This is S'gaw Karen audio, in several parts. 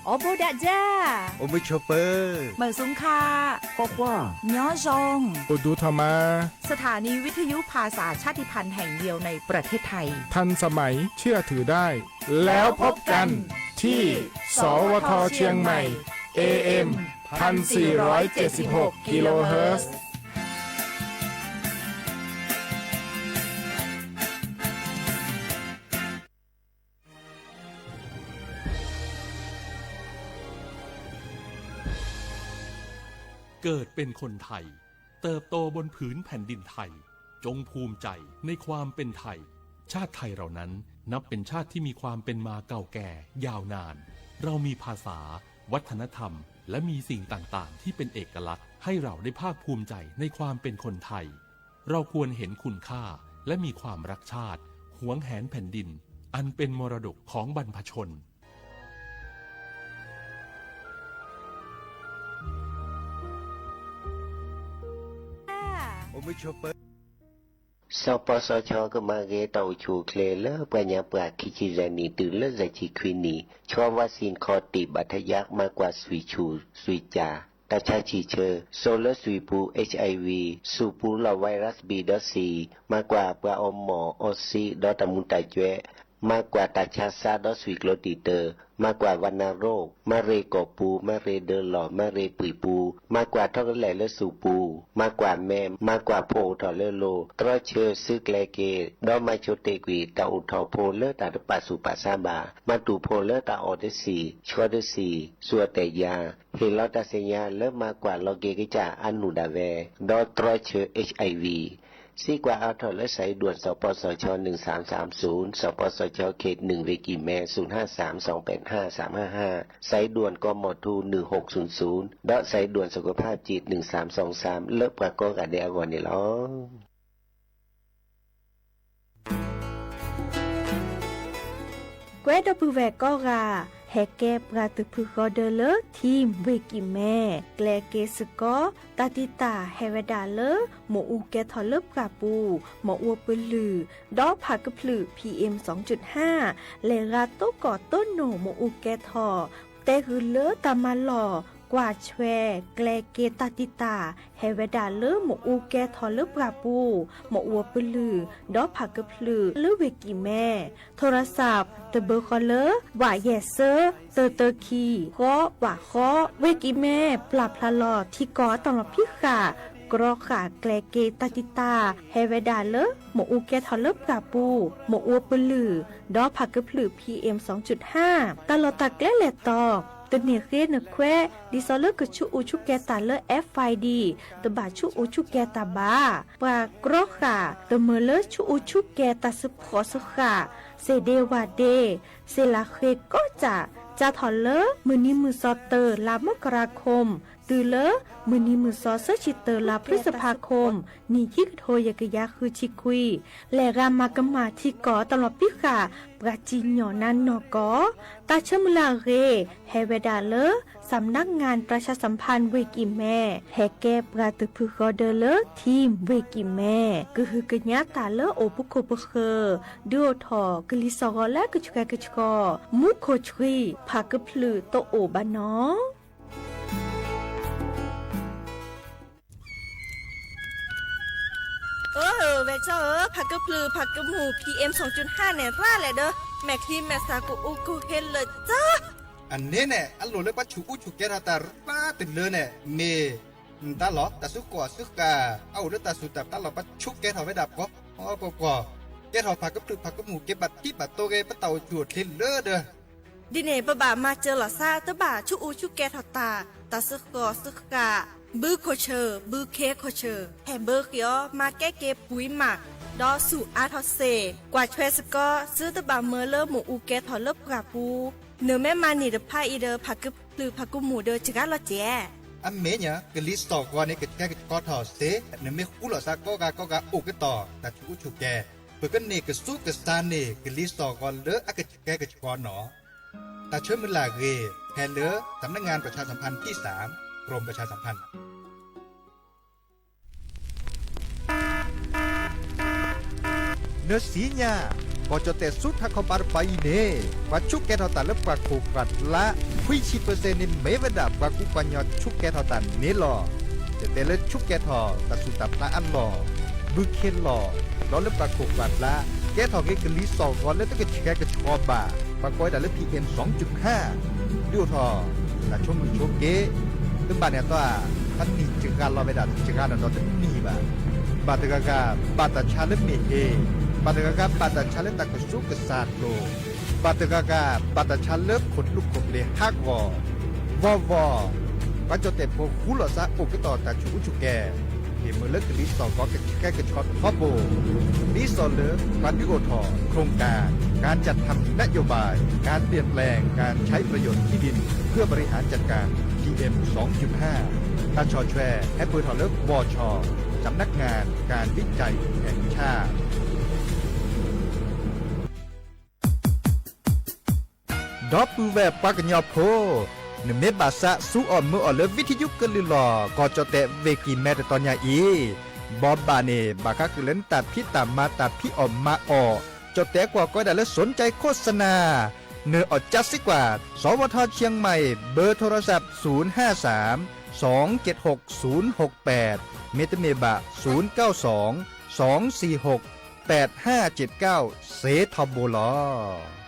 အိၣ်ဘိးဒးဒၣ်, အိၣ်မုာ်ဆိးပၢၤ, မုာ်ဆူၣ်ခါ, ကွၢ်ကွၢ်, ညီယုၢ်, အိၣ်ဒူထီၣ်မး, สถานีวิทยุภาษาชาติพันธุ์แห่งเดียวในประเทศไทย ทันสมัย เชื่อถือได้ แล้วพบกันที่ สวท เชียงใหม่ เอเอ็ม พันสี่ร้อยเจ็ดสิบหกกิโลเฮิรตซ์ เกิดเป็นคนไทย เติบโตบนผืนแผ่นดินไทย จงภูมิใจในความเป็นไทย ชาติไทยเรานั้นนับเป็นชาติที่มีความเป็นมาเก่าแก่ยาวนาน เรามีภาษา วัฒนธรรม และมีสิ่งต่างๆ ที่เป็นเอกลักษณ์ ให้เราได้ภาคภูมิใจในความเป็นคนไทย เราควรเห็นคุณค่า และมีความรักชาติ หวงแหนแผ่นดิน อันเป็นมรดกของบรรพชน สปสช ကမၤဂ့ၤတၢ်အိၣ်ဆူၣ်အိၣ်ချ့လၢပှၤညါပှၤခံဆံယဲၢ်နံၣ်တုၤလၢယဲၢ်ဆံခွံနံၣ် ဆှီဝါစံၣ်ခီၣ်တံၢ်ဘၣ်ထယၣ် မၤကွၢ်ဆွံၣ်ဆူၣ်ဆွံၣ်ကၠၢ် တၢ်ဆါဆံၣ်ဆၢ စိာ်လၢဆွံၣ်ပူ HIV ဆူၣ်ပူလီၢ် virus B ဒီး C မၤကွၢ်ပှၤအီမီၢ်အီစံဒီးတၢ်မူၤတၢ်ကွဲး မၤကွၢ်တၢ်ဆါစၢ်ဒီးဆွံၣ်ကျိတံာ်တၢ် မၤကွၢ်ဝါနါရိၣ် မၤရ့ကီၢ်ပူၤ မၤရ့ဒၢလီၢ် မၤရ့ပှံၢ်ပူၤ မၤကွၢ်ထီကလဲာ်လၢဆူၣ်ပူၤ မၤကွၢ်မဲ မၤကွၢ်ဖိအိၣ်ထီၣ်လၢလိၤ တြီဆၢစုကျဲက့ၤ ဒီးမၤဆိတ့ၢ်ကွံာ်တၢ်အိၣ်ထီၣ်ဖိလၢတၢ်တပာ်ဆူၣ်ပာ်ဆါဘၣ် မၤတူၢ်ဖိလၢတၢ်အီၣ်တဆံၣ် ဆှီတဆံၣ် ဆူၣ်အီၣ်တဲာ်ယၤ ဟ့ၣ်လီၤတၢ်သ့ၣ်ညါလၢမၤကွၢ်လီၤက့ၤကစၢ်အါနုၢ်ဒၣ်ဝဲ ဒီးတြီဆၢ HIV စံးကွၢ်အါထီၣ်လၢ စးအံးဒွဲၣ် စပစချ နုၢ်သၢမ်သၢမ်သုၣ် စပစချ ခ့ၣ်နုၢ် ဝ့ၢ်ကံၢ်မဲ သုၣ်နၢ်သၢမ် သွင်ပၠံၣ်နၢ် သၢမ်နၢ် သၢမ်နၢ် စးအံးဒွဲၣ် ကီၢ်မီၢ်ထူ နုၢ်ဟူၣ်သုၣ်သုၣ် ဒီးစးအံးဒွဲၣ် စကဖၣ်စံၣ် နုၢ်သၢမ်သွင်သၢမ် လၢပှၤကိးဂၤဒဲးအဂီၢ်န့ၣ်လီၤ. ကွဲဒီပုၢ်ဝဲၢ်ကိးဂၤ ဟဲကဲပှၤတဖုဃီဒၢလၢ ထံၣ်ဝ့ၢ်ကံၢ်မဲ ကျဲက့ၤစ့ၢ်ကီး တၢ်တံာ်တာ်ဟဲဝဲဒၣ်လၢ မ့ၣ်အူကဲထီၣ်လၢပှၢ်ပူၤ မ့ၣ်အူပလုၢ် ဒီးဖးကဖျုး PM သွင်จุดห้า လဲၤဂၤတိၢ်ကီၢ်တိၢ်နိၣ်မ့ၣ်အူကဲထီၣ် တဲဂုာ်လၢတၢ်မၤလီၢ် ကွၢ်ဆွဲ ကျဲက့ၤတၢ်တံာ်တာ် ဟဲဝဲဒၣ်လၢမ့ၣ်အူကဲထီၣ်လၢပှၢ်ပူၤ မ့ၣ်အူပလုၢ် ဒီးဖးကဖျုးလၢဝ့ၢ်ကံၢ်မဲ ထိရစး တဘၢဃီလၢ ဝးယဲၢ်စၢ တၢတၢခံ ဃီဝးဃီ ဝ့ၢ်ကံၢ်မဲ ပျၢ်ဖျါလီၤထံကီၢ်အတၢ်လီၤဖံးဃာ် ကြီဃာ်ကျဲက့ၤတၢ်တံာ်တာ် ဟဲဝဲဒၣ်လၢ မ့ၣ်အူကဲထီၣ်လၢပှၢ်ပူၤ မ့ၣ်အူပလုၢ် ဒီးဖးကဖျုး PM သွင်จุดห้า တၢ်လီၢ်တၢ်ကျဲလဲၤတီၤ တန့ၢ်ဃ့နခွဲး ဒ်သိးလၢကဆူးအူဆူၣ်ကဲၤတၢ်လၢ FID တဘၣ်ဆူးအူဆူၣ်ကဲၤတၢ်ဘၣ်. ပှၤကြီဃာ် တမၢလၢဆူးအူဆူၣ်ကဲၤတၢ်စ့ဖှိၣ်စ့ဃာ် စ့ဒ့ဝၣ်ဒ့ စ့လးဃ့ကိးစၢ် စးထီၣ်လၢ မုၢ်နံၤမုၢ်သီ တၢ လါမကရၤခိၣ် တုၤလၢ မုၢ်နံၤမုၢ်သီ သၢဆံတၢ လါဖျုစဖါခိၣ် နံၣ်ခံကထိယဲၢ်ကယၤဃုဆံခွံ လဲၤဂၤမၤကမၣ်ထံကီၢ်တၢ်လီၤဖံးဃာ် ပှၤစံၣ်ညီၣ်နါနီၢ်ကီၢ် တၢ်ဆၢမုၢ်လၢ်အဂ့ၢ် ဟဲဝဲဒၣ်လၢ สำนักงานประชาสัมพันธ์ ဝ့ၢ်ကံၢ်မဲ ဟဲကဲပှၤတဖုဃီဒၢလၢ ထံၣ်ဝ့ၢ်ကံၢ်မဲ ကဟုကညးတၢ်လၢအိၣ်ပခိၣ်ပဃၢၤ ဒုးအိၣ်ထီၣ်ကလံၤစိးဂီၤလၢကဆှဲကဆှီ မူခိၣ်ဆှံ ဖးကဖျုးတအိၣ်ဘၣ်နီၣ် အၢ ဝဲၢ်ကၠီဧၢ, ဖးကဖျုးဖးကမူၣ် PM သွင်จุดห้า န့ၣ် ရၣ်လဲၣ်ဒီး မဲာ်ချံမဲာ်သၣ်ကအိၣ်ကဟ့လၢာ်ကၠီ အန့ၣ်န့ၣ် အလိၣ်လၢပှၤဆူးအူဆူၣ်ကဲထီၣ်တၢ်ရၣ်တလၢန့ၣ် မ့ၢ် တၢ်လီၢ် တၢ်စုကီၢ်စုဃာ် အအိၣ်လၢတၢ်စူၢ်တၢ်ပျၢ်လီၤ ပှၤဆူးကဲထီၣ်ဝဲဒၣ်ပှီၤပှီၤပှီၤပှီၤ, ကဲထီၣ်ဖးကဖျုးဖးကမူၣ် က့ၤဘၣ်ထံဘၣ်တိၢ်ဂ့ၤ ပတၢ်အိၣ်ဆူၣ်အိၣ်ချ့လၢဒီး ဒ်န့ၣ် ပဘၣ်မၤစၢၤလီၤသး တဘၣ်ဆူးအူဆူၣ်ကဲထီၣ်တၢ် တၢ်စုကီၢ်စုဃာ် ဘုခိၣ်ဆၢ ဘုခ့ခိၣ်ဆၢ ဟဲဘၢဃ့အီၤ မၤကဲက့ၤပှံၤမး ဒီးဆူးအါထီၣ်စ့ၢ် ကွၢ်ဆွဲစ့ၢ်ကီး သုတဘၣ်မၢလၢမ့ၣ်အူကဲထီၣ်လၢပှၢ်ပူၤ နမ့ၢ်မၤန့ၢ်တဖၣ်အံၤဒီး ဖးကဖျုးဖးကမူၣ်ဒီးစှၤလီၤစဲး အမ့ၢ်ညါ ကလံၤစိးဂီၤန့ၣ် ကဆှဲကဆှီထီၣ်စ့ၢ် နမ့ၢ်ဃူလိာ်သးကိးဂၤကိးဂၤအိၣ်ကတီၢ် တၢ်ဆူးအူဆူၣ်ကဲၤ ပကန့ၢ်ကဆူးကဆါန့ၢ် ကလံၤစိးဂီၤလၢအကဆှဲကဆှီနီၣ် တၢ်ဆၢမုၢ်လၢ်အဂ့ၢ် ဖဲလၢ สำนักงานประชาสัมพันธ์ที่สาม กรมประชาสัมพันธ์ နသ့ၣ်ညါ ကီၢ်ကၠီၣ်တဲၣ်ဆူထးခီပၤတပၤအံၤန့ၣ် ပှၤဆူးကဲၤထီၣ်တၢ်လၢပှၤခိၣ်ပှၤလါ ခွံဆံပၢၢ်စဲၣ်န့ၣ် မ့ၢ်ဝဲဒၣ်ပှၤကူပှၤကညီဆူးကဲၤထီၣ်တၢ်န့ၣ်လီၤ. ယတဲလၢဆူးကဲၤထီၣ်တၢ်ဆူးတၢ်ဖျါအလီၢ်, ဘုခ့လီၢ်, ဒီးလၢပှၤခိၣ်ပှၤလါ ကဲထီၣ်က့ၤကလံၤစိးဂီၤလၢတကဆှဲကဆှီဘၣ်, ပှၤကိးဝဲဒၣ်လၢ PM စူၤကၠုဟါ ဒုးအိၣ်ထီၣ် တၢ်ဆိကမိၣ်ဆိက့, တဘၣ်န့ၣ်အသီဧါ, တနံၣ်စှၤလီၤဝဲဒၣ် တစှၤနီၣ်ဒီးတနံၣ်ဘၣ်. ဘၣ်တဂၤဂၤ ဘၣ်တၢ်ဆါလၢမ့ၢ်ဟ့ၣ်, ဘၣ်တဂၤဂၤ ဘၣ်တၢ်ဆါလၢတၢ်ကဆူးကစၢ်ကျိၤ, ဘၣ်တဂၤဂၤ ဘၣ်တၢ်ဆါလၢခိၣ်ဒူခိၣ်ဘျ့ဟးဂီၤ, ဘီဘီ ပှၤကၠီၣ်တဲၣ်ဖိဃူလိာ်သးအိၣ်ကတီၢ်တၢ်ဆူးအူဆူၣ်ကဲၤ, ဟ့ၣ်မုာ်လၢကလံၤစိးဂီၤကဆှဲကဆှီထီဘိ, ဒ်သိးလၢပှၤဒုးအိၣ်ထီၣ် โครงการ การจัดทำนโยบาย การเปลี่ยนแปลงการใช้ประโยชน์ที่ดินเพื่อบริหารจัดการ PM สองจุดห้า ตามช่อแชร์ ให้เปิดถอดเลิก บช สำนักงานการวิจัยแห่งชาติ ဒီပုၢ်ဝဲၢ်ပှၤကညီဖိ, နမ့ၢ်ဘၣ်သးစူၤအီၣ်မုာ်အီၣ်လၢ ဝံထယုကလုၢ်လီၤ ကီၢ်ကၠီၣ်တဲၣ်ဝ့ၢ်ကံၢ်မဲတတီၤညါအံၤ, ဘီဘၣ်န့ၣ် ဘၣ်ဃးဃုာ်လၢနတၢ်ဖံးတၢ်မၤတၢ်ဖံးအီၣ်မၤအီၣ်, ကၠီၣ်တဲၣ်ကွၢ်ကီးဝဲဒၣ်လၢ สนใจโฆษณา နအီၣ်ကၠါစ့ကွၢ် สวท เชียงใหม่ เบอร์โทรศัพท์ ศูนย์ห้าสาม สองเจ็ดหก ศูนย์หกแปด မ့တမ့ၢ်ဘၣ် ศูนย์เก้าสอง สองสี่หก แปดห้าเจ็ดเก้า စ့ထီဘိလီၤ.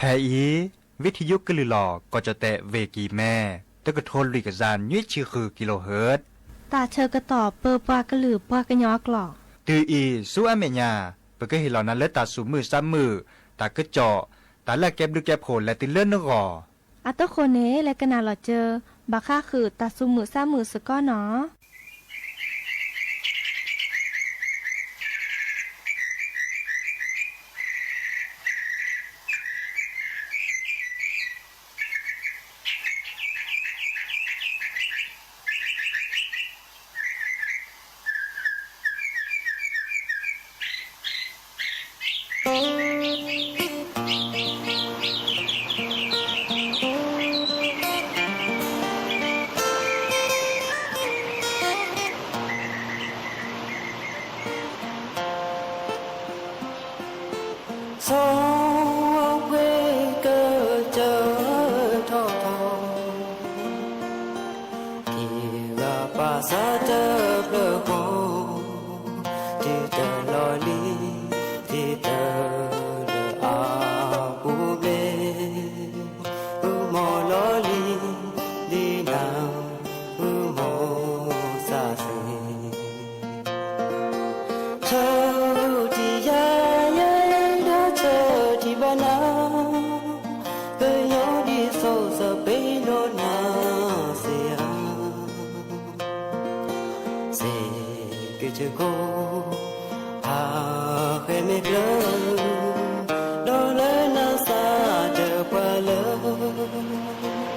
ဖဲအံၤ ဝံထယုကလုၢ်လီၤ ကီၢ်ကၠီၣ်တဲၣ်ဝ့ၢ်ကံၢ်မဲ တကထိလွံၢ်ကယၤနွံဆံဃု kilohertz တၢ်ဆၢကတီၢ်ပၢပှၤကလုာ်ပှၤကညီကျိာ်, တုၤအံၤဆူအမဲာ်ညါ ပကဟ့ၣ်လီၤနၤလၢတၢ်သူၣ်မုာ်သးမုာ်, တၢ်ကစီၣ်, တၢ်လၢအကဲဘျုးကဲဖှိၣ်လဲၤတုၤလၢနဂီၢ်. အတဃိန့ၣ် လဲၤကနၣ်လီၤစၢၤ ဘၣ်ဃးဃုာ်တၢ်သူၣ်မုာ်သးမုာ်စ့ၢ်ကီးနီၤ. ဆီဝဲကစၢၢ်ထီၣ်ထီၣ်, ထံဂၤပာ်စၢ်တဖျၢၣ်ဃီ, တုၤတၢ်လီၢ်လံၤ, တုၤတၢ်လၢအပူၤဘျဲၣ်, အုမီၢ်လီၤလံၤ, ဒ်နၤ, အုမီၢ်စၢ်သ့ၣ် ဆၢထံယၤယဲဒီးဆၢထံဘၣ်နၤ, ကညီဒ်သိးစပ့ၤဒီးနၤစ့ဧါ, စ့က့ၤဆၢကိး, ဟးဃဲမ့ၢ်ဖျၢၣ်, ဒီးလၢနၤစၢ်တပှၤလၢ နီၢ်အံ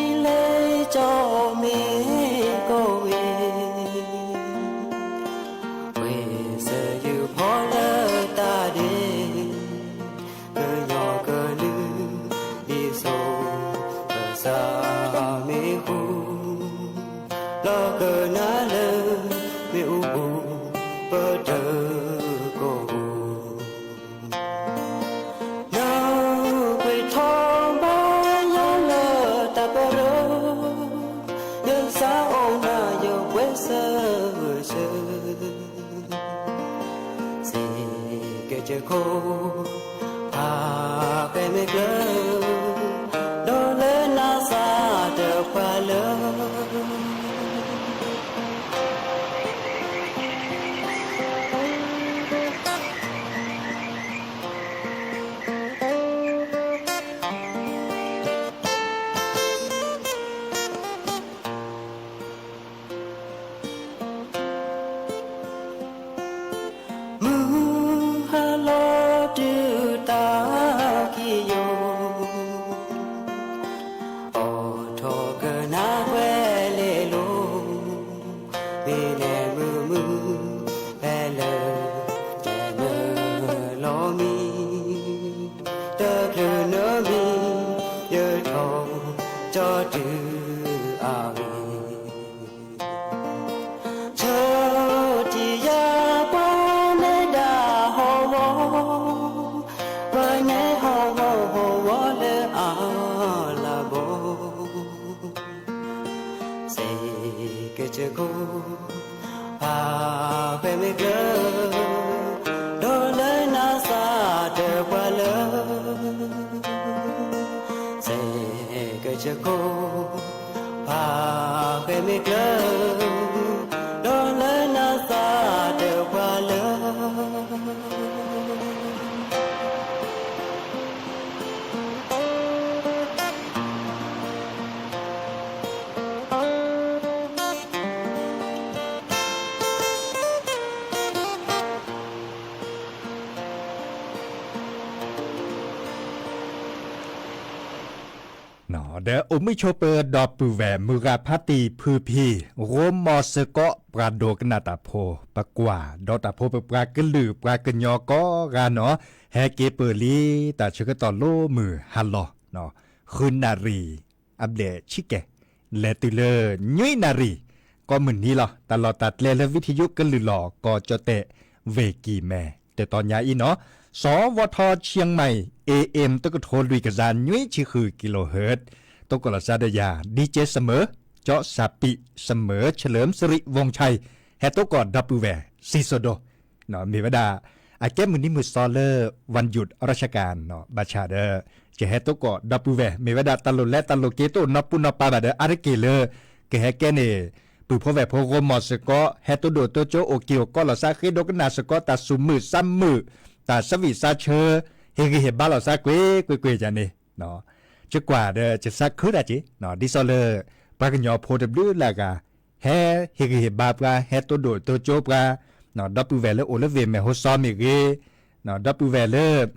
ၤလဲၤကၠီမ့ၢ်ကီၢ်ဂ့ၤ, ဝ့ၢ်စၢၤယုၢ်ဖီလၢတၢ်ဒဲး, ကညီကလုာ်ဒ်သိး ကစၢ်မ့ၢ်ဃူ, လီၤကနၣ်လၢ မ့ၣ်အူပူၤ ပတၢၢ်ကိၢ်ပူၤ, ခိၣ် ဖးဃဲမ့ၢ်ကျၢၤ ဒီးလၢနၤသးတပှၢ်လၢ မုၢ်ဟါလီၤတုၤတၢ်ခံယိာ် အိးထီၣ်ကနၣ်ကွဲၤလ့လိၤ မ့ၢ်နဲမုာ်မုာ် ဖဲလၢ တနၢၤလီၤမံ တချုးနၢၤမံ ယထီၣ်ကၠီတုၤအဂ့ၢ် ဆၢထံယၤပှၤနဲဒၣ်ဟီၣ်ဝီ, ပှၤနဲဟီၣ်ဝီဟီၣ်ဝီလၢအလၤဘီ, စ့ၢ်ကီးဆၢခိၣ် ဖးဃဲမ့ၢ်ကျၢၤ, ဒီးလၢနၤသးတပှၢ်လၢ စ့ၢ်ကီးဆၢခိၣ် ဖးဃဲမ့ၢ်ကျၢၤ, ဒီးလၢနၤသးတပှၢ်လၢဒီးအိၣ်မုာ်ဆိးပၢၤဒီပုၢ်ဝဲၢ် မုၢ်ဂၤဖါတံၢ်ဖုဖံ, ရိမီၤစ့ၢ်ကီး ပှၤဒိကနၣ်တၢ်ဖိ, ပကွၢ်ဒီးတၢ်ဖိ ပပှၤကလုာ်ပှၤကညီကိးဂၤနီၤ, ဟဲက့ၤပၢၢ်လံ တၢ်ဆၢကတီၢ်လၢမုၢ်ဟါလီၤ, ဃုနၣ်ရံၣ် အဘျဲၣ်ဆံကဲၣ်, လဲၤတုၤလၢ နွံနၣ်ရံၣ် ကိးမုၢ်နံၤလီၤ. တၢ်လီၢ်တၢ်ကျဲလၢ ဝံထယုကလုၢ်လီၢ် ကီၢ်ကၠီၣ်တဲၣ် ဝ့ၢ်ကံၢ်မဲ တတီၤညါအံၤနီၤ, စီၤဝီထီ ဆံမံၣ် A M တကထိလွံၢ်ကယၤနွံဆံဃု kilohertz, သကိးလီၤစၢ်ဒီးယၤ DJ စမၢၤ ကၠီစၢ်ပံး စမၢၤ เฉลิมสิริวงศ์ชัย ဟဲသကိးဒီပုၢ်ဝဲၢ် စံၣ်စိၤဒိၣ် မ့ၢ်ဝဲဒၣ် အကဲမုၢ်နံၤမုၢ်သီလၢ วันหยุดราชการ ဘၣ်ဆၣ်ဒီး ကဟဲသကိးဒီပုၢ်ဝဲၢ် မ့ၢ်ဝဲဒၣ်တၢ်လိၣ်လဲတၢ်လိၣ်က့ၤတအိၣ်နီၢ်ပူၤနီၢ်ပၤဘၣ်ဒီး အါတက့ၢ်လၢ ကဟဲကဲန့ၣ် ပုၢ်ဖိဝဲၢ်ဖိ ရိမီၤစ့ၢ်ကီး ဟဲတိၢ်ဒိၣ်တိၢ်ကၠိ အိၣ်က့ၤအိၣ်ကီးလီၤစၢ် ဃ့ဒိကနၣ်စ့ၢ်ကီး တၢ်စူၤမုာ်စၢ်မုာ် တၢ်ဆၢဝံၣ်စၢ်ဆၢ ဟ့ၣ်ဂံၢ်ဟ့ၣ်ဘါလီၤစၢ် ကွ့ၢ်ကွ့ၢ်ကွ့ၢ်ယၤန့ၣ် ကကွၢ်ဒီး ကစၢ်ခုတၢ်က့ၤ ဒ်သိးလၢ ပှၤကညီဖိတဘျုးလၢ်ဂၤ ဟဲဟ့ၣ်ဂံၢ်ဟ့ၣ်ဘါပှၤ ဟဲတိၢ်ဒိၣ်တိၢ်ကၠိပှၤ ဒီပုၢ်ဝဲၢ်လၢအိၣ်လၢဝ့ၢ်မဲၢ်ဟီၣ်စီမ့ၢ်ဂ့ၤ, ဒီပုၢ်ဝဲၢ်လၢ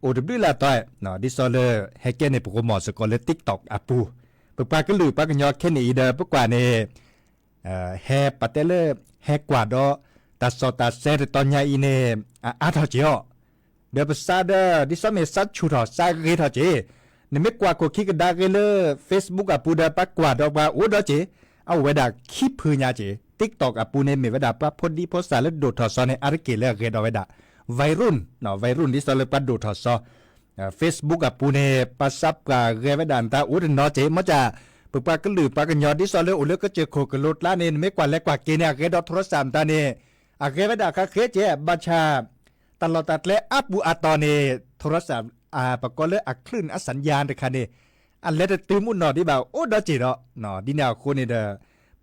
အိၣ်တဘျုးလၢ်တီၤ ဒ်သိးလၢ ဟဲကဲန့ၣ် ပရိမီၤစ့ၢ်ကီးလၢ TikTok အပူၤ, ပပှၤကလုာ်ပှၤကညီခဲန့ၣ်အံၤဒီး ပကွၢ်န့ၣ် ဟဲပတဲလၢ ဟဲကွၢ်ဒီး တၢ်စီၣ်တၢ်ဆဲတတီၤညါအံၤန့ၣ် အအါထီၣ်က့ၤအီၤ, ဒီးပစးဒီး ဒ်သိးမ့ၢ်စးဆူၣ်ထီၣ်စးဂ့ၤထီၣ်က့ၤ, နမ့ၢ်ကွၢ်ခိၣ်ခံကဒါက့ၤလၢ Facebook အပူၤဒီး ပှၤကွၢ်ဒီးပှၤအိၣ်ဒီးက့ၤ, အအိၣ်ဝဲဒၣ်ခံဖုညါက့ၤ, TikTok အပူၤန့ၣ် မ့ၢ်ဝဲဒၣ်ပှၤဖိဒံဖိသၣ်လၢဒိၣ်ထီၣ်စီၤန့ၣ် အါတက့ၢ်လၢအဂဲၤဒီးဝဲဒၣ် วัยรุ่น, วัยรุ่น ဒ်သိးလၢပှၤဒိၣ်ထီၣ်စီၤ Facebook အပူၤန့ၣ် ပှၤစးပှၢ်ဂဲၤဝဲဒၣ်နတၢ်အိၣ်တနီၤက့ၤ, မ့ၢ်က ပပှၤကလုာ်ပှၤကညီဒ်သိးလၢအိၣ်လၢကစၢၢ်ခိၣ်ကလိကျါန့ၣ် နမ့ၢ်ကွၢ်လဲၤကွၢ်က့ၤန့ၣ် အဂဲၤဒီး โทรศัพท์ နတၢ်န့ၣ် အဂဲၤဝဲဒၣ်ဃးဃ့ကဲ, ဘၣ်ဆၣ် တၢ်လီၢ်တၢ်ကျဲအါပူၤအါတီၤန့ၣ် โทรศัพท์ ပကိးလၢအချုးန့ၣ် အသံၣ်ယၢၣ်တခါန့ၣ် အလဲၤတတုၤမုၢ်နီၢ်ဒံးဘၣ် အိၣ်ဒီးက့ၤဒီး ဒ်န့ၣ်အဃိန့ၣ်ဒီး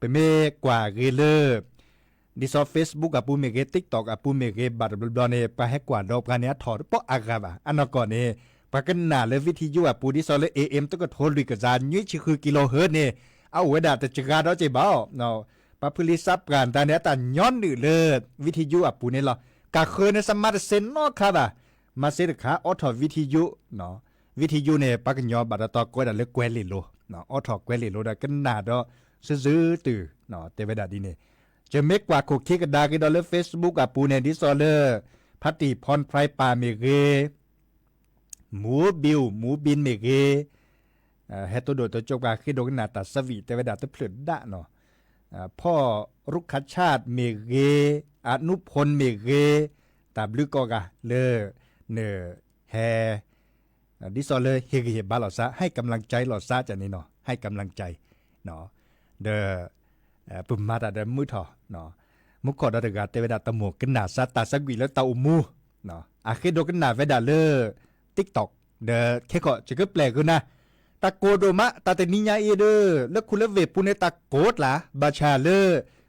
ပမ့ၢ်ကွၢ်ဂ့ၤလၢ ဒ်သိး Facebook အပူၤမ့ၢ်ဂ့ၤ TikTok အပူၤမ့ၢ်ဂ့ၤ ဘၣ်တဘျီဘျီန့ၣ် ပှၤဟဲကွၢ်ဒီးပှၤန့ၣ် အထီၣ်တပီၢ်အါဂၤဘၣ်. အနီၢ်ကီၢ်န့ၣ် ပှၤကနၣ်လၢ ဝံထယုအပူၤ ဒ်သိးလၢ A M တကထိလွံၢ်ကယၤနွံဆံဃု kilohertz န့ၣ် အအိၣ်ဝဲဒၣ်တစှၤဒီးက့ၤဘၣ် ပှၤဖုလံစးပှၢ်နတၢ်န့ၣ် အတၢ်ညီနုၢ်လၢ ဝံထယုအပူၤန့ၣ်လီၤ. ကးဃၢၤန့ၣ် စမးတစ့နီတခါဘၣ်. မၤစ့တခါ အိးထီၣ် ဝံထယု, ဝံထယုန့ၣ် ပှၤကညီဘၣ်တတီၤကိးဝဲဒၣ်လၢကွဲၤလ့ၣ်လိၤ, အိးထီၣ်ကွဲၤလ့ၣ်လိၤဒီးကနၣ်ဒီး စုစုတုာ် တဲဝဲဒၣ်ဒ်န့ၣ်. ယမ့ၢ်ကွၢ်ခိၣ်ခံကဒါက့ၤဒီးလၢ Facebook အပူၤန့ၣ် ဒ်သိးလၢ ဖါတံၢ်ဖီၣ်ဖြဲးပၢ်မ့ၢ်ဂ့ၤ မူဘံၣ် မူဘံၣ်မ့ၢ်ဂ့ၤ, ဟဲတိၢ်ဒိၣ်တိၢ်ကၠိပှၤ ဃ့ဒိကနၣ်တၢ်ဆၢဝံၣ် တဲဝဲဒၣ်တဖျၢၣ်ဒၣ်နီၤ, ဖီၣ်ရူခၣ်ဆၣ်မ့ၢ်ဂ့ၤ, အနူဖိၣ်မ့ၢ်ဂ့ၤ, တၢ်ဘျုးကိးဂၤလၢ နဟဲ ဒ်သိးလၢဟ့ၣ်ဂံၢ်ဟ့ၣ်ဘါလီၤစၢ် ให้กำลังใจ လီၤစၢ်ကန့ၣ်နီၤ, ให้กำลังใจ ဒီး ပမၤတၢ်ဒီးမုာ်ထီၣ်, မူခိၣ်ဒီတဂၤတဲဝဲဒၣ် တမိၢ်ကနၣ်စၢ်တၢ်ဆၢဝံၣ်လၢတၢ်အိၣ်မူ အဃ့ဒိကနၣ်ဝဲဒၣ်လၢ TikTok ဒီးခဲကီး ယကပျဲၢ်ဂုာ်နၤ, တၢ်ကိၢ်ဒိၣ်မး တၢ်တနံၤညါအံၤဒီး လၢခူလၢဝ့ၢ်ပူၤန့ၣ် တၢ်ကိၢ်ကျါ ဘၣ်ဆၣ်လၢ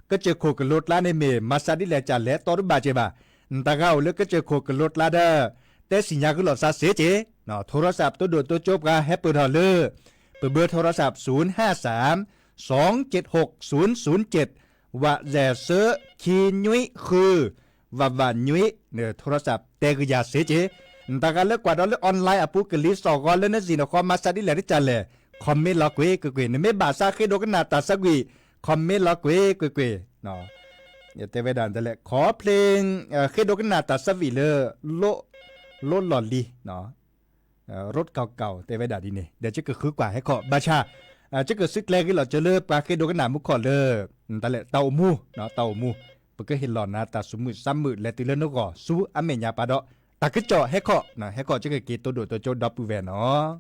ကစၢၢ်ခိၣ်ကလိကျါန့ၣ်မ့ၢ် မၤစၢ်ဒ်လဲၣ်ကလဲၣ် တီတဘၣ်က့ၤဘၣ်. နတဂၤအိၣ်လၢကစၢၢ်ခိၣ်ကလိကျါဒီး တဲစံၣ်ညါဂုာ်လီၤသးစ့ၢ်ကီး, ထိရစးပ် တိဒိၣ်တိကၠိပှၤ ဟဲပၢၢ်ထီၣ်လၢ ပဘၢထိရစးပ် ศูนย์ห้าสาม สองเจ็ดหก ศูนย์ศูนย์เจ็ด ဝးစဲးဆၢ ခံနွံဃု ဝးဝးနွံ ထိရစးပ် တဲကယၤစ့ၢ်ကီး, နတဂၤလၢကွၢ်ဒီးလၢ online အပူၤ ကလံၤစိးဂီၤလၢနစံၣ်နဃီ မၤစၢ်ဒ်လဲၣ်ဒ်လဲၣ် comment လီၤကွံာ်ကွ့ၢ်ကွ့ၢ်, နမ့ၢ်ဘၣ်ဆၣ်ဃ့ဒိကနၣ်တၢ်သးဝံၣ် comment လီၤကွံာ်ကွ့ၢ်ကွ့ၢ်, တဲဝဲဒၣ်ဒ်လဲၣ် ขอเพลง ဃ့ဒိကနၣ်တၢ်သးဝံၣ်လၢ လိၣ်လီၢ်လံၤ รถเก่าๆ တဲဝဲဒၣ်ဒ်န့ၣ် ဒီးယကဃုကွၢ်ဟဲခီၣ် ဘၣ်ဆၣ် ယကစုကျဲဂ့ၤလီၤစၢၤလၢပှၤဃ့ဒိကနၣ်မူခီၣ်လၢ တၢ်အိၣ်မူ, တၢ်အိၣ်မူ, ပကဟ့ၣ်လီၤနၤတၢ်သူၣ်မုာ်သးမုာ် လဲၤတုၤလၢနဂီၢ် ဆူအမဲာ်ညါပၤဒီး တၢ်ကစီၣ်ဟဲခီၣ်, ဟဲခီၣ်ယကက့ၤတိဒိၣ်တိကၠိဒီပုၢ်ဝဲၢ်နီၤ.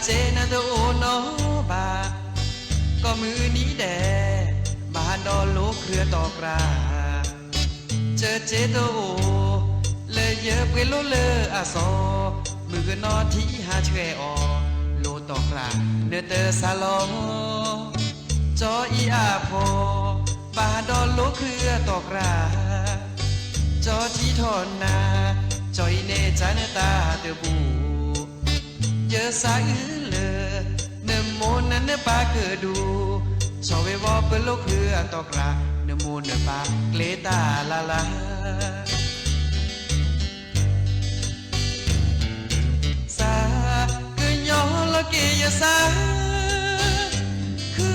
စ့နၤတအိၣ်နီဘၣ်, ကိးမုၢ်နံၤဒဲး, ဘၣ်ဟးဒီးလိာ်ခရံာ်အတီၢ်ကြၢ်, စ့စ့တအိၣ်, လၢယပှ့ၤလိလၢအစီၤ, မုၣ်ကနီၤထံဟးဆှဲးအီၤ, လိာ်တီၢ်ကြၢ်, နတစးလီၤ ကၠီအံၤအဖိ, ဘၣ်ဟးဒီးလိာ်ခရံာ်အတီၢ်ကြၢ်, ကၠီထံထီၣ်နၤ, ကၠီအံၤန့ၣ်ကၢနတၢ်တဘူၣ်, ယစးအုလၢ, နမိၢ်နနပၢ်ကဒူၣ်, ဆီၣ်ဝဲဘီပလိာ်ခရံာ်အတီၢ်ကြၢ်, နမိၢ်နပၢ်ကျဲတၢ်လၢ်လၢ် စး, ကညီလီၤက့ၤယစး, ခု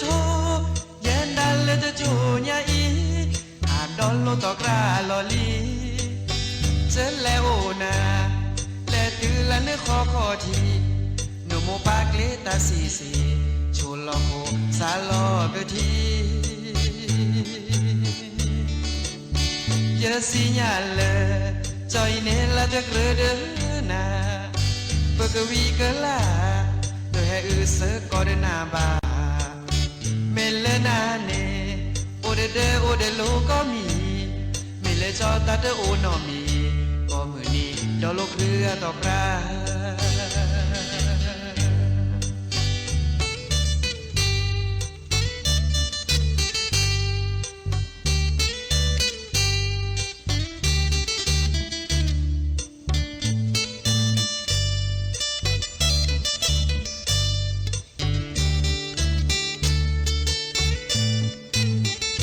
ထီၣ်, ယဲဒၣ်လၢတကၠိညါအံၤ, ဟးဒီးလိာ်တီၢ်ကြၢ်လီၤလံ, စ့လဲၤအိၣ်နၤ, လဲၤတုၤလၢနဃီခီၣ်ထံး, နမိၢ်ပၢ်ကျဲတၢ်စံးစ့, ဆိလီၤဃိစးလီၤကထံ ယစံးညါလၢ, ကၠီအံၤန့ၣ်လၢတကြၢးဒီးနၤ, ပကဝံၤကလၢ်, တဟဲအုးစ့ၢ်ကီးဒီးနၤဘၣ်, မ့ၢ်လၢနၤန့ၣ်, အိၣ်ဒီးဒၢအိၣ်ဒီးလိာ်ကိးမံၤ, မ့ၢ်လၢကၠီတၢ်တအိၣ်နီတမံၤ, ကိးမုၢ်နံၤဒီးလိာ်ခရံာ်အတီၢ်က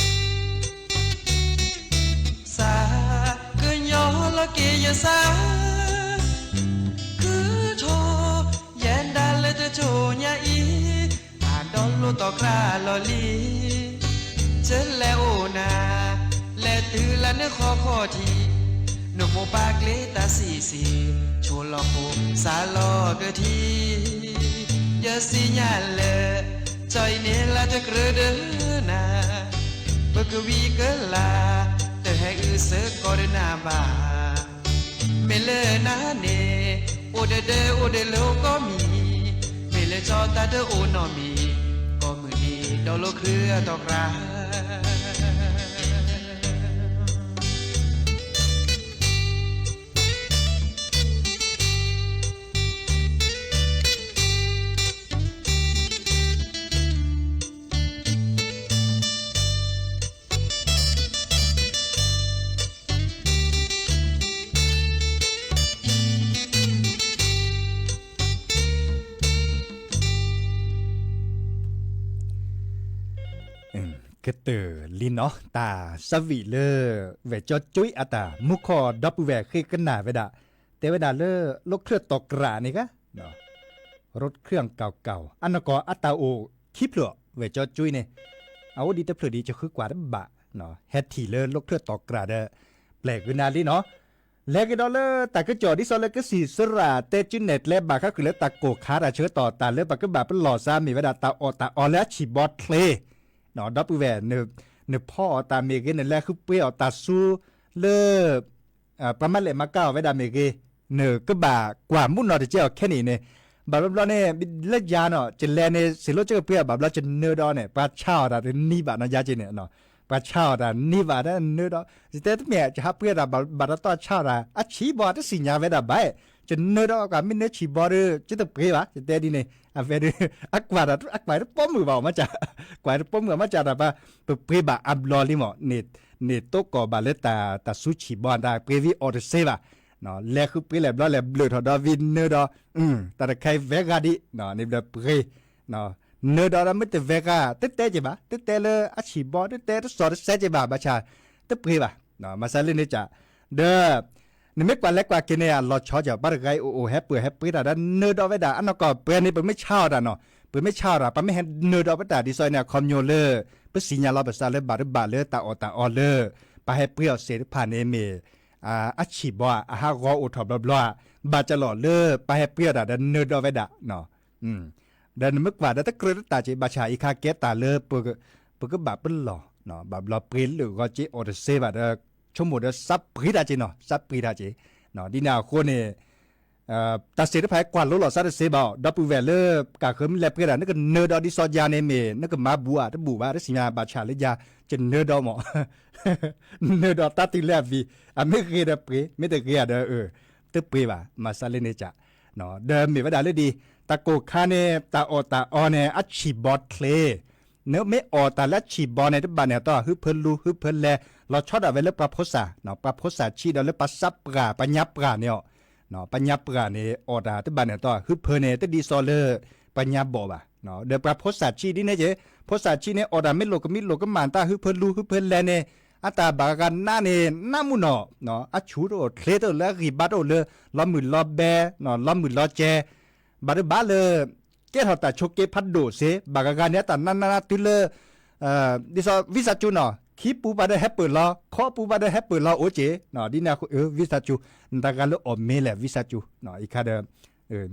ြၢ် စး, ကညီလီၤက့ၤယစး, ခုထီၣ်, ယဲဒၣ်လၢတကၠိညါအံၤ, ဟးဒီးလိာ်တီၢ်ကြၢ်လီၤလံ, စ့လဲၤအိၣ်နၤ, လဲၤတုၤလၢနဃီခီၣ်ထံး, နမိၢ်ပၢ်ကျဲတၢ်စံးစ့, ဆိလီၤဃိစးလီၤကထံ ယစံးညါလၢ, ကၠီအံၤန့ၣ်လၢတကြၢးဒီးနၤ, ပကဝံၤကလၢ်, တဟဲအုးစ့ၢ်ကီးဒီးနၤဘၣ်, မ့ၢ်လၢနၤန့ၣ်, အိၣ်ဒီးဒၢအိၣ်ဒီးလိာ်ကိးမံၤ, မ့ၢ်လၢကၠီတၢ်တအိၣ်နီတမံၤ, ကိးမုၢ်နံၤဒီးလိာ်ခရံာ်အတီၢ်ကြၢ် ကတၢၢ်လံနီၤ တၢ်ဆၢဝံၤလၢ ဝဲၢ်ကၠီကွံအတၢ် မူခိၣ်ဒီပုၢ်ဝဲၢ်ဃ့ကနၣ်ဝဲဒၣ်, တဲဝဲဒၣ်လၢ လိာ်ခရံာ်တီၢ်ကြၢ်န့ၣ်ဂ့ၤ ရူတ်ခရံာ်အကီၢ်ကီၢ် အနီၢ်ကီၢ်အတၢ်အိၣ်ခံဖျၢၣ် ဝဲၢ်ကၠီကွံန့ၣ်, အအိၣ်ဒံးတဖျၢၣ်ဒံး ကဃုကွၢ်တဘၣ်, ဟဲထံၣ်လၢလိာ်ခရံာ်တီၢ်ကြၢ်ဒီး ပျဲၢ်ကွံနၤလံနီၤ. လဲၤကဒီးလၢတၢ်ကစီၣ်ဒ်သိးလၢကစံၣ်စရၣ်တဲကုနဲၣ်ကျဲဘၣ်ဃးဃုာ်လၢ တၢ်ကိၢ်ခါတၢ်ဆၢကတီၢ် တၢ်လၢပကဘၣ်ပလီၢ်စါမ့ၢ်ဝဲဒၣ် တၢ်အီၣ်တၢ်အီလၢအဆံၣ်ဘီချ့, ဒီပုၢ်ဝဲၢ်, နဖီအီၣ်တၢ်မ့ၢ်ဂ့ၤ နလဲၤဃုပှ့ၤအီၣ်တၢ်ဆူလၢ ပှၤမၤလဲၣ်မၤကၤအီၤဝဲဒၣ်မ့ၢ်ဂ့ၤ, နကဘၣ်ကွၢ်မူနီၢ်တကဲအီၤခဲနံၣ်န့ၣ်, ဘၣ်ဘျီဘျီန့ၣ် လၢယၤနီၤ ကလဲၤန့ၣ် စ့လိကပှ့ၤအီၤ ဘၣ်ဘျီကနၢဒီးန့ၣ် ပှၤဆါအီၣ်တၢ်တနံၤဘၣ်နီၤ ယၤက့န့ၣ်, ပှၤဆါအီၣ်တၢ်နံၤဘၣ်တနၢဒီး, ယတဲတမ့ၢ် ယဟးပှ့ၤအီၣ်တၢ်ဘၣ်တတီၢ်ဆါအီၣ်တၢ် အဆံၣ်ဘီတသ့ၣ်ညါဝဲဒၣ်ဘၣ်, ကနၢဒီးကွၢ်မ့ၢ်နၢဆံၣ်ဘီဒီး ကတပှ့ၤဘၣ် ယတဲဒ်န့ၣ်, အဝဲဒၣ် အကွၢ်တၢ် အကွၢ်တပိာ်မုၣ်ဘၣ်အီၤမးစၢ်, ကွၢ်တပိာ်မုၣ်အီၤမးစၢ်တၢ်ပှၤ, ပပှ့ၤဘၣ်အဘျီလံမး, န့ၣ်တိကိးဘၣ်လၢတၢ်ဆူဆံၣ်ဘီတၢ် ပှ့ၤဝံၤအီၣ်တစ့ဘၣ်, လဲၤဃုပှ့ၤလဲၤဘျီလဲၤဘျၢၣ်ထီၣ်ဒီးဝံၤနၢဒီး, တၢ်တခါအံၤဝဲဂၤဒံး, န့ၣ်ဘျီပှ့ၤ, နၢဒီးမ့ၢ်တဝဲဂၤ တတဲက့ၤဘၣ် တတဲလၢအဆံၣ်ဘီ တတဲတစီၣ်တဆဲးက့ၤဘၣ် ဘၣ်ဆၣ်, တပှ့ၤဘၣ်, မၤစၢ်လၢန့ၣ်စၢ်, ဒီး နမ့ၢ်ကွၢ်လဲၤကွၢ်က့ၤန့ၣ် အလီၤဆီကၢ် ပှၤတဂၤအံၤအိၣ်အိၣ်ဟဲပှ့ၤဟဲပှ့ၤတၢ်ဒီးနၢဒီးဝဲဒၣ် အနီၢ်ကီၢ်ပှဲၤန့ၣ် ပမ့ၢ်ဆါအီၣ်တၢ်နီၤ, ပမ့ၢ်ဆါအီၣ်တၢ် ပမ့ၢ်ဟဲနၢဒီးပတၢ်ဒ်သိးန့ၣ် အခီပညီလၢ ပစံၣ်ညါလီၤပသးလၢဘၣ်တဘၣ်လၢတၢ်အီၣ်တၢ်အီလၢ ပှၤဟဲပှ့ၤအီၣ်စ့ၢ်တဖၣ်န့ၣ်မ့ၢ် အဆံၣ်ဘီဧါ အဟးဂီၤအိၣ်ထီၣ်ဘျီဘျီဧါ, ဘၣ်ကၢ်လီၤလၢပှၤဟဲပှ့ၤအီၣ်တၢ်ဒီးနၢဒီးဝဲဒၣ် ဒီးနမ့ၢ်ကွၢ်ဒီးတကြၢးတတၢ်က့ၤ ဘၣ်ဆၣ်အံၤခါကဲတၢ်လၢ ပကဘၣ်ပလီၢ်, ဘၣ်ဘျီပှ့ၤလၢာ်ဂီၤက့ၤအီၣ်တစ့ဘၣ်ဒီး ဆိကမိၣ်ဒီးစးပှ့ၤတၢ်က့ၤနီၤ စးပှ့ၤတၢ်က့ၤ, ဒ်န့ၣ်အဃိန့ၣ်, တၢ်စံးတဖၣ်ကွၢ်လိလီၤစါတစ့ဘၣ်အီၤ, ဒီပုၢ်ဝဲၢ်လၢကဃၢၤမ့ၢ်လဲၤပှဲၤဒၣ် နကနၢၤဒီးဒ်စီၤယၤန့ၣ်မ့ၢ် နကမၤဘူၣ်အတဘူၣ်ဘၣ် တစံးမး ဘၣ်ဆၣ်လၢယၤ ကနၢၤဒီးမး နၢၤဒီးတၢ်တုၤလၢအဝံၤ, အမ့ၢ်ဂ့ၤဒီးပှ့ၤ မ့ၢ်တဂ့ၤဧါဒီး တပှ့ၤဘၣ် မၤစၢ်လၢန့ၣ်က ဒီးမ့ၢ်ဝဲဒၣ်လၢဒ် တၢ်ကိၢ်ခါန့ၣ် တၢ်အီၣ်တၢ်အီန့ၣ် အဆံၣ်ဘီချ့, နမ့ၢ်အီၣ်တၢ်လၢအဆံၣ်ဘီန့ၣ် တဘၣ်န့ၣ်အတီၢ် ဟုၣ်ဖၢလူ ဟုၣ်ဖၢလဲၤ လီၤဆီဒၣ်ဝဲလၢပှၤဖိစၢ်, ပှၤဖိစၢ်ဆံးဒီးလၢပှၤစးပှၢ် ပှၤညါပှၢ်န့ၣ်အီၤ, ပှၤညါပှၢ်န့ၣ် အီၣ်တၢ်တဘၣ်န့ၣ်အတီၢ် ဟုၣ်ဖၢန့ၣ် တဒ်သိးလၢ ပှၤညါဘီၣ်ဘၣ်, ဒီးပှၤဖိစၢ်ဆံးဒ်န့ၣ်က့ၤ, ဖိစၢ်ဆံးန့ၣ် အီၣ်တၢ်မ့ၢ်လိာ်ကမံလိာ်ကမၣ်တၢ် ဟုၣ်ဖၢလူ ဟုၣ်ဖၢလဲၤန့ၣ် အတၢ်ဘၣ်ဂၤနးန့ၣ် နးမုၢ်နီၢ်, အဆူၣ်တအိၣ်ချ့တအိၣ်လၢအဂံၢ်ဘါတအိၣ်လၢ လီၤမုၢ်လီၤဘဲ, လီၤမုၢ်လီၤစဲး, ဘၣ်တဘၣ်လၢ ကဲထီၣ်တၢ်ဆိးက့ဖးဒိၣ်စ့ ဘၣ်ဂၤဂၤန့ၣ် အတၢ်နးနးနးတုၤလၢ ဒ်သိး visa ကၠူနီၤ ခံပူၤပာ်ဒီးဟဲပၢၢ်လီၤ ခီပူၤပာ်ဒီးဟဲပၢၢ်လီၤအိၣ်က့ၤ, ဒ်န့ၣ်အဃိ visa ကၠူ နတၢ်ဂၤလၢအီၣ်မ့ၤလဲၣ် visa ကၠူ, အံၤခါဒီး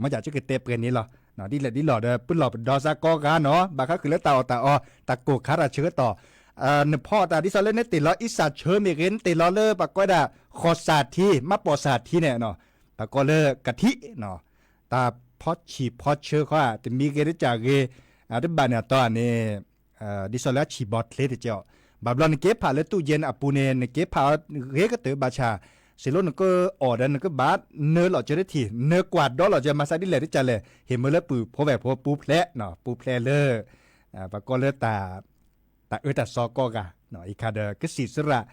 မ့ၢ်ကကကတဲပှဲၤန့ၣ်လီၤ, ဒ်လဲၣ်ဒ်လဲၣ်ဒီး ပလီၢ်ပဒီစါကိးဂၤနီၤ ဘၣ်ဃးဃုာ်လၢတၢ်အီၣ်တၢ်အီ တၢ်ကိၢ်ခါတၢ်ဆၢကတီၢ်, နဖီအီၣ်တၢ်ဒ်သိးလၢနတ့ၢ်လီၤ အံစၣ်ဆၢမ့ၢ်ဂ့ၤ နတ့ၢ်လီၤလၢပှၤကိးဝဲဒၣ် ဃီၣ်စၣ်ထံ မၤပိာ်စၣ်ထံန့ၣ် ပှၤကိးလၢကထံၣ် တၢ်ဖီဆံၣ်ဖီဆၢဃီ တမံၤဂ့ၤတကးဂ့ၤ, တဘၣ်န့ၣ်အတီၢ်န့ၣ် ဒ်သိးလၢအဆံၣ်ဘီချ့တက့ၢ်အီၤ, ဘၣ်ဘျီနက့ၤဖးလၢတူၢ်ယဲၢ်အပူၤန့ၣ် နက့ၤဖးအီၤဂ့ၤကတၢၢ်ဘၣ်ဆၣ်, စံးလိနကအီၣ်ဒီး နကဘၣ်နၢလီၤကၢတထံၣ် နၢကွၢ်ဒီလီၤကၢ မၤစၢ်ဒ်လဲၣ်တကးလဲၣ် ဟ့ၣ်မၢလၢပုၢ်ဖိဝဲၢ်ဖိပူၤဖျဲး, ပူၤဖျဲးလၢ ပှၤကိးလၢ တၢ်အၢတၢ်သီကိးဂၤ, အံၤခါဒီး ကစံၣ်စရၣ်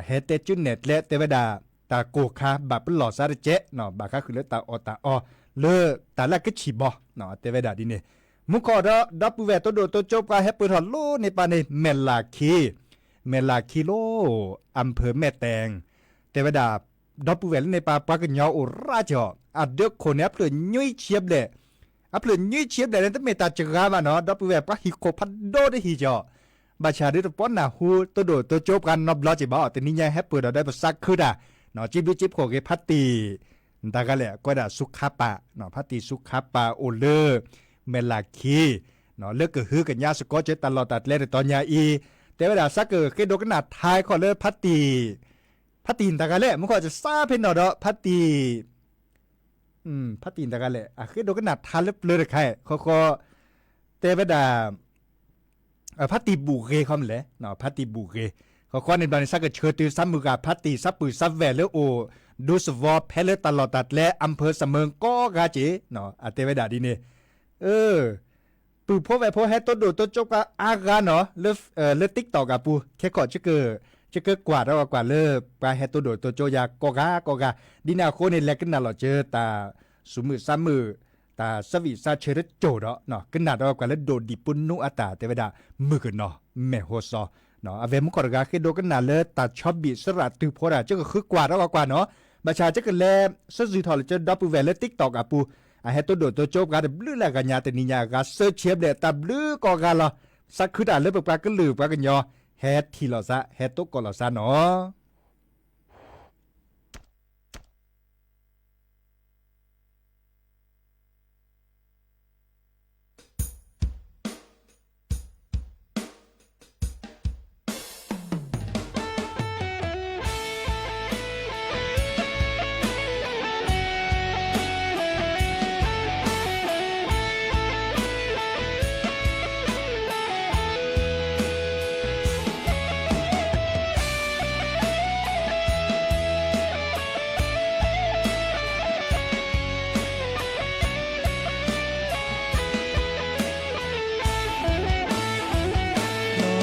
ဟဲတဲကၠူနဲၣ်ကျဲတဲဝဲဒၣ် တၢ်ကိၢ်ခါဘၣ်ပလီၢ်စါတကဲး, ဘၣ်ဃးဃုာ်လၢတၢ်အီၣ်တၢ်အီ လၢတၢ်လၢအကဆံၣ်ဘီ, တဲဝဲဒၣ်ဒ်န့ၣ်, မူခိၣ်ဒီး ဒီပုၢ်ဝဲၢ်တိဒိၣ်တိကၠိပှၤဟဲပၢၢ်ထီၣ်လိၤန့ၢ်ပၢ်န့ၣ် မဲၢ်လၢ်ခံ, မဲၢ်လၢ်ခံလိၤ အၣ်ဖၢၣ်မဲၢ်တဲၣ်, တဲဝဲဒၣ် ဒီပုၢ်ဝဲၢ်လၢန့ၢ်ပၢ် ပှၤကညီအိၣ်ရၣ်ကီး, အဒၢးခိၣ်န့ၣ် အဖျၢၣ်ညွံဆံဘျဲၣ်, အဖျၢၣ်ညွံဆံဘျဲၣ်န့ၣ် တမ့ၢ်တၢ်စှၤဘၣ်နီၤ ဒီပုၢ်ဝဲၢ် ပှၤဟံၣ်ခိၣ်ဖးဒိၣ်တဟံၣ်ကီး, ဘၣ်ဆၣ်ဒုးတပီနၢ်ဟူ တိဒိၣ်တိကၠိပှၤနီတဘျီက့ၤဘၣ်အီၤ တနံၤညါဟဲပၢၢ်ဒီး ဒီးပစးခုတၢ်, ကၠံဘျုးကၠံဖှိၣ်ဂ့ၤ ဖါတံၢ် တၢ်ဂၤလဲၣ် ကွဲးဒၣ်ဆူခါပာ်, ဖါတံၢ်ဆူခါပာ်အိၣ်လၢ မဲၢ်လၢ်ခံ, လၢကဟုကညးစ့ၢ်ကီးက့ၤတၢ်လီၢ်တၢ်ကျဲတတီၤညါအံၤ, တဲဝဲဒၣ် စးကဃ့ဒိကနၣ်ထါခီၣ်လၢဖါတံၢ်, ဖါတံၢ်တၢ်ဂၤလဲၣ် မူခိၣ်ကစးဖဲနီၣ်ဒီး ဖါတံၢ် ဖါတံၢ်တၢ်ဂၤလဲၣ် အဃ့ဒိကနၣ်ထါလၢပျၢၤတခါ, ဃီဃီ တဲဝဲဒၣ် ဖါတံၢ်ဘူၣ်ဂ့ၤခီမ့ၢ်လဲၣ်, ဖါတံၢ်ဘူၣ်ဂ့ၤ, ဃီဃီန့ၣ်ဘျီန့ၣ် စးကဆၢတုၤ စးမုၢ်ဂၤဖါတံၢ် စးပုၢ်စးဝဲၢ်လၢအိၣ် ဒူသဝီဖဲလၢတၢ်လီၢ်တၢ်ကျဲ အၣ်ဖၢၣ်စၣ်မၢၣ်ကိးဂၤက့ၤ, အတဲဝဲဒၣ်ဒ်န့ၣ်, ပုၢ်ဖိဝဲၢ်ဖိဟဲတိဒိၣ်တိကၠိပှၤအါဂၤနီၤ လၢ TikTok အပူၤ ခဲခီၣ် ကကကွၢ်ဒီးကွၢ်လၢ ပှၤဟဲတိဒိၣ်တိကၠိယၤကိးဂၤကိးဂၤ, ဒ်န့ၣ်အဃိန့ၣ် လဲၤကနၣ်လီၤကၢတၢ် စူးမုၢ်စးမုၢ်, တၢ်စၢဝံၣ်စးဆၢတကၠိၢ်ဒီး ကနၣ်ဒီးကွၢ်လၢဒိၣ်ဒံးပူနူအတၢ် တဲဝဲဒၣ် မုၢ်ကနီၤမဲာ်ဟိစီ, အဝဲမူခိၣ်တဂၤဃ့ဒိကနၣ်လၢတၢ်ဆီဘံၣ်စရၣ်တုၤဖိတၢ် ကကဃုကွၢ်ဒီးကွၢ်နီၤ, ဘၣ်ဆၣ်ကကလဲၤ စၢစုၣ်ထီၣ်လၢကၢဒီပုၢ်ဝဲၢ်လၢ TikTok အပူၤ, အဟဲတိဒိၣ်တိကၠိပှၤတဘျုးလၢအဂၤညါ တနံၤညါအဂၤ စၢဆဲးဘျဲၣ်တၢ်ဘျုးကိးဂၤလီၤ, စးခုတၢ်လၢပပှၤကလုာ်ပှၤကညီ ဟဲထံၣ်လီၤစး ဟဲတိကိးလီၤစးနီၤ. လီၤအဲ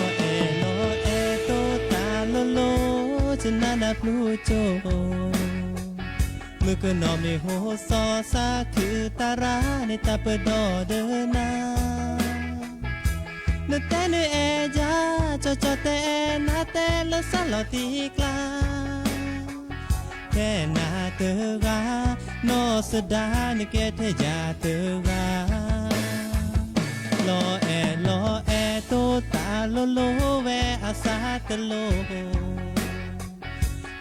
ၣ်လီၤအဲၣ်တိတၢ်လိၤလိၤ ကနၣ်နၢ်ပျူၤကၠိ, မုၢ်ကနီၤမ့ၢ်ဟိစီ စးခုတၢ်ရၤန့ၣ် တၢ်ပၢၢ်ဒီးဒၢနၤ, နတဲနအဲၣ်ယၤ ကၠီကၠီတဲနၤတဲလၢစးလီၤတံၢ်ကျါ, ဖဲနၤတဂၤ နီၢ်စဒါနကဲထဲယၤတဂၤ, လီၤအဲၣ်လီၤအဲၣ်တိတၢ်လိၤလိၤဝဲအစးတလိၤ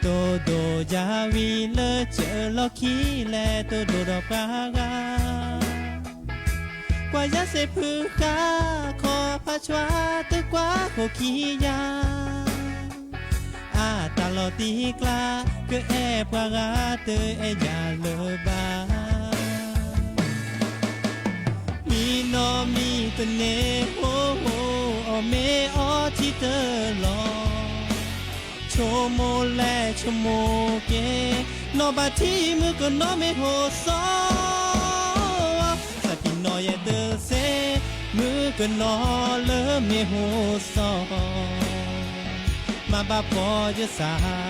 တိဒိၣ်ယၤဝံၤလၢစၢလီၢ်ခံလဲၣ် တိဒိၣ်ဒီးပှၤဂၤ, ကွၢ်ယၤစ့ဖုဃာ် ခီဖးဆွါတကွၢ်ခိၣ်ခံယၤ, အတၢ်လီၤတံၢ်ကျါ ကအဲၣ်ပှၤဂၤတအဲၣ်ယၤလၢၤဘၣ် နီၢ်မံတန့ၢ်ဟိ အီၣ်မ့ၤအီထံတလီၢ်, ဆိကမိၣ်လဲၣ်ဆိကမိၣ်က့ၤ, နီၢ်ဘၣ်ထံမုၣ်ကနီၤမ့ၢ်ဟိစီ, သးပ့ၤနီၣ်ယဲတသ့, မုၣ်ကနီၤလၢမ့ၢ်ဟိစီ မၤဘၣ်ဖှီၣ်ယသ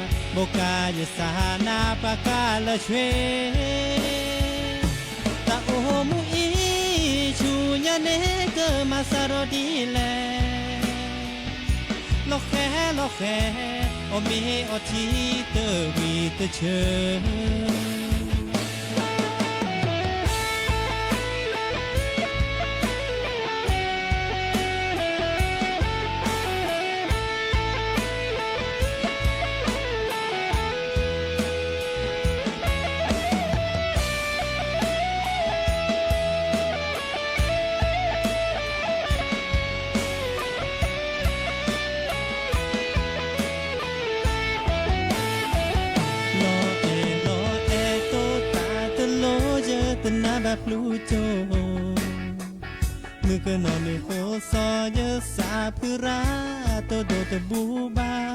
း, ဘိးကါယသးနါပှၤကါလၢဆွ့, တၢ်အိၣ်မူအံၤဆူညါန့ၣ်ကမၤစၢ်ဒီးဒ်လဲၣ်, လီၤဃဲလီၤဃဲ, အီၣ်မ့ၤအီထံတဝံၤတဆၢ လီၤအဲၣ်လီၤအဲၣ်တိၢ်တၢ်တလိၣ် ယတနၢ်ဘၣ်ပျုၤကၠိ, မုၣ်ကနီၤမ့ၢ်ဟိစီ ယသးဖုရၣ်တိၢ်ဒိၣ်တဘူၣ်ဘၣ်,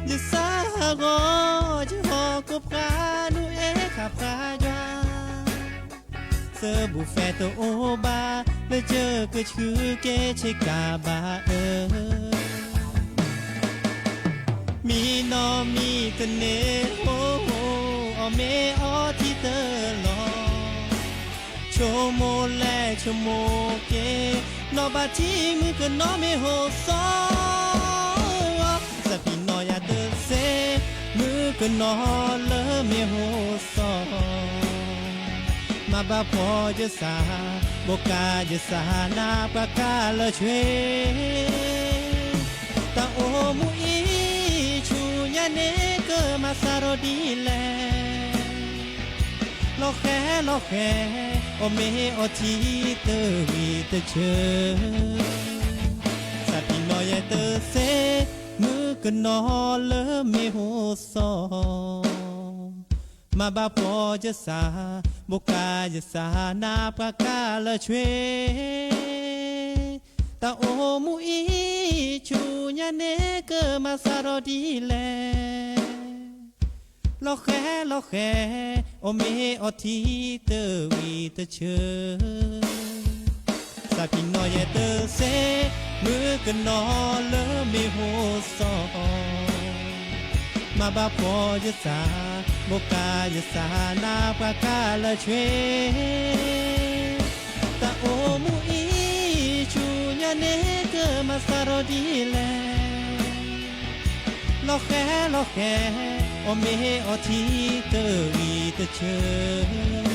ယသးဟးဂီၤ ယဟီၣ်ကိၣ်ဖး နုၢ်အဲၣ်ဃာ်ဖးယွၤ, သးဘူၣ်ဖဲတအိၣ်ဘၣ် လၢယကဆူးက့ၤဆ့ကၤဘၣ်အၢ မံနီၢ်မံတန့ၢ်ဟိ, အီၣ်မ့ၤအီထံတလီၢ်, ဆိကမိၣ်လဲၣ်ဆိကမိၣ်က့ၤ, နီၢ်ဘၣ်ထံမုၣ်ကနီၤမ့ၢ်ဟိစီ, သးပ့ၤနီၣ်ယဲတသ့, မုၣ်ကနီၤလၢမ့ၢ်ဟိစီ မၤဘၣ်ဖှီၣ်ယသး, ဘိးကါယသးနါပှၤကါလၢဆွ့, တၢ်အိၣ်မူအံၤဆူညါန့ၣ် ကမၤစၢ်ဒီးဒ်လဲၣ်, လီၤဃဲလီၤဃဲ, အီၣ်မ့ၤအီထံတဝံၤတဆၢ, သးပ့ၤနီၣ်ယဲတသ့, မုၣ်ကနီၤလၢမ့ၢ်ဟိစီ မၤဘၣ်ဖှီၣ်ယသး, ဘိးကါယသးနါပှၤကါလၢဆွ့, တၢ်အိၣ်မူအံၤဆူညါန့ၣ် ကမၤစၢ်ဒီးဒ်လဲၣ်, လီၤဃဲလီၤဃဲ, အီၣ်မ့ၤအီထံတဝံၤတဆၢ သးပ့ၤနီၣ်ယဲတသ့, မုၣ်ကနီၤလၢမ့ၢ်ဟိစီ, မၤဘၣ်ဖှီၣ်ယသး, ဘိးကါယသးနါပှၤကါလၢဆွ့, တၢ်အိၣ်မူအံၤဆူညါန့ၣ် ကမၤစၢ်ဒီးဒ်လဲၣ်, လီၤဃဲလီၤဃဲ, အီၣ်မ့ၤအီထံတဝံၤတဆၢ.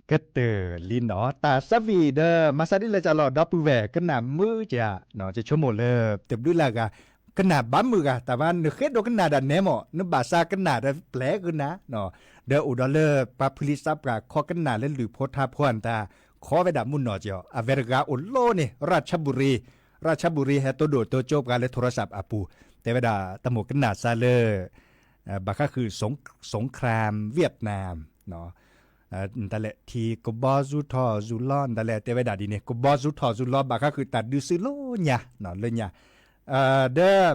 ကတၢၢ်လံနီၤ တၢ်ဆၢဝံၤဒီး မၤစၢ်ဒ်လဲၣ်ကလီၤ ဒီပုၢ်ဝဲၢ် ကနၣ်မုာ်ဧါ, ယဆိကမိၣ်လၢ တဘျုးလၢ်ဂၤ ကနၣ်ဘၣ်မုာ်ဂၤ တၢ်မၤနဃ့ဒိကနၣ်ဒၣ်နဲမၢ် နဘၣ်ဆၢကနၣ်ဒီးပျဲကနၣ်, ဒီးအိၣ်ဒီးလၢပှၤဖုလံစးပှၢ်ခီကနၣ်လၢလုၢ်ဖိထါဖိအတၢ် ခီဝဲဒၣ်မုၢ်နီၢ်ကီး အဝဲတဂၤအိၣ်လီၤန့ၣ် ရၢ်ချၢဘူရံ, ရၢ်ချၢဘူရံ ဟဲတိၢ်ဒိၣ်တိၢ်ကၠိပှၤလၢ โทรศัพท์ အပူၤ, တဲဝဲဒၣ် တၢ်မိၣ်ကနၣ်စၢ်လၢ ဘၣ်ဃးဃုာ် สงครามเวียดนาม တၢ်လဲၣ်ထံကဘီယူၤထီၣ်ယူၤလီၤ တၢ်လဲၣ်တဲဝဲဒၣ်ဒ်န့ၣ် ကဘီယူၤထီၣ်ယူၤလီၤ ဘၣ်ဃးဃုာ်တၢ်ဒုးစုလၢညါ, လၢညါ, ဒီး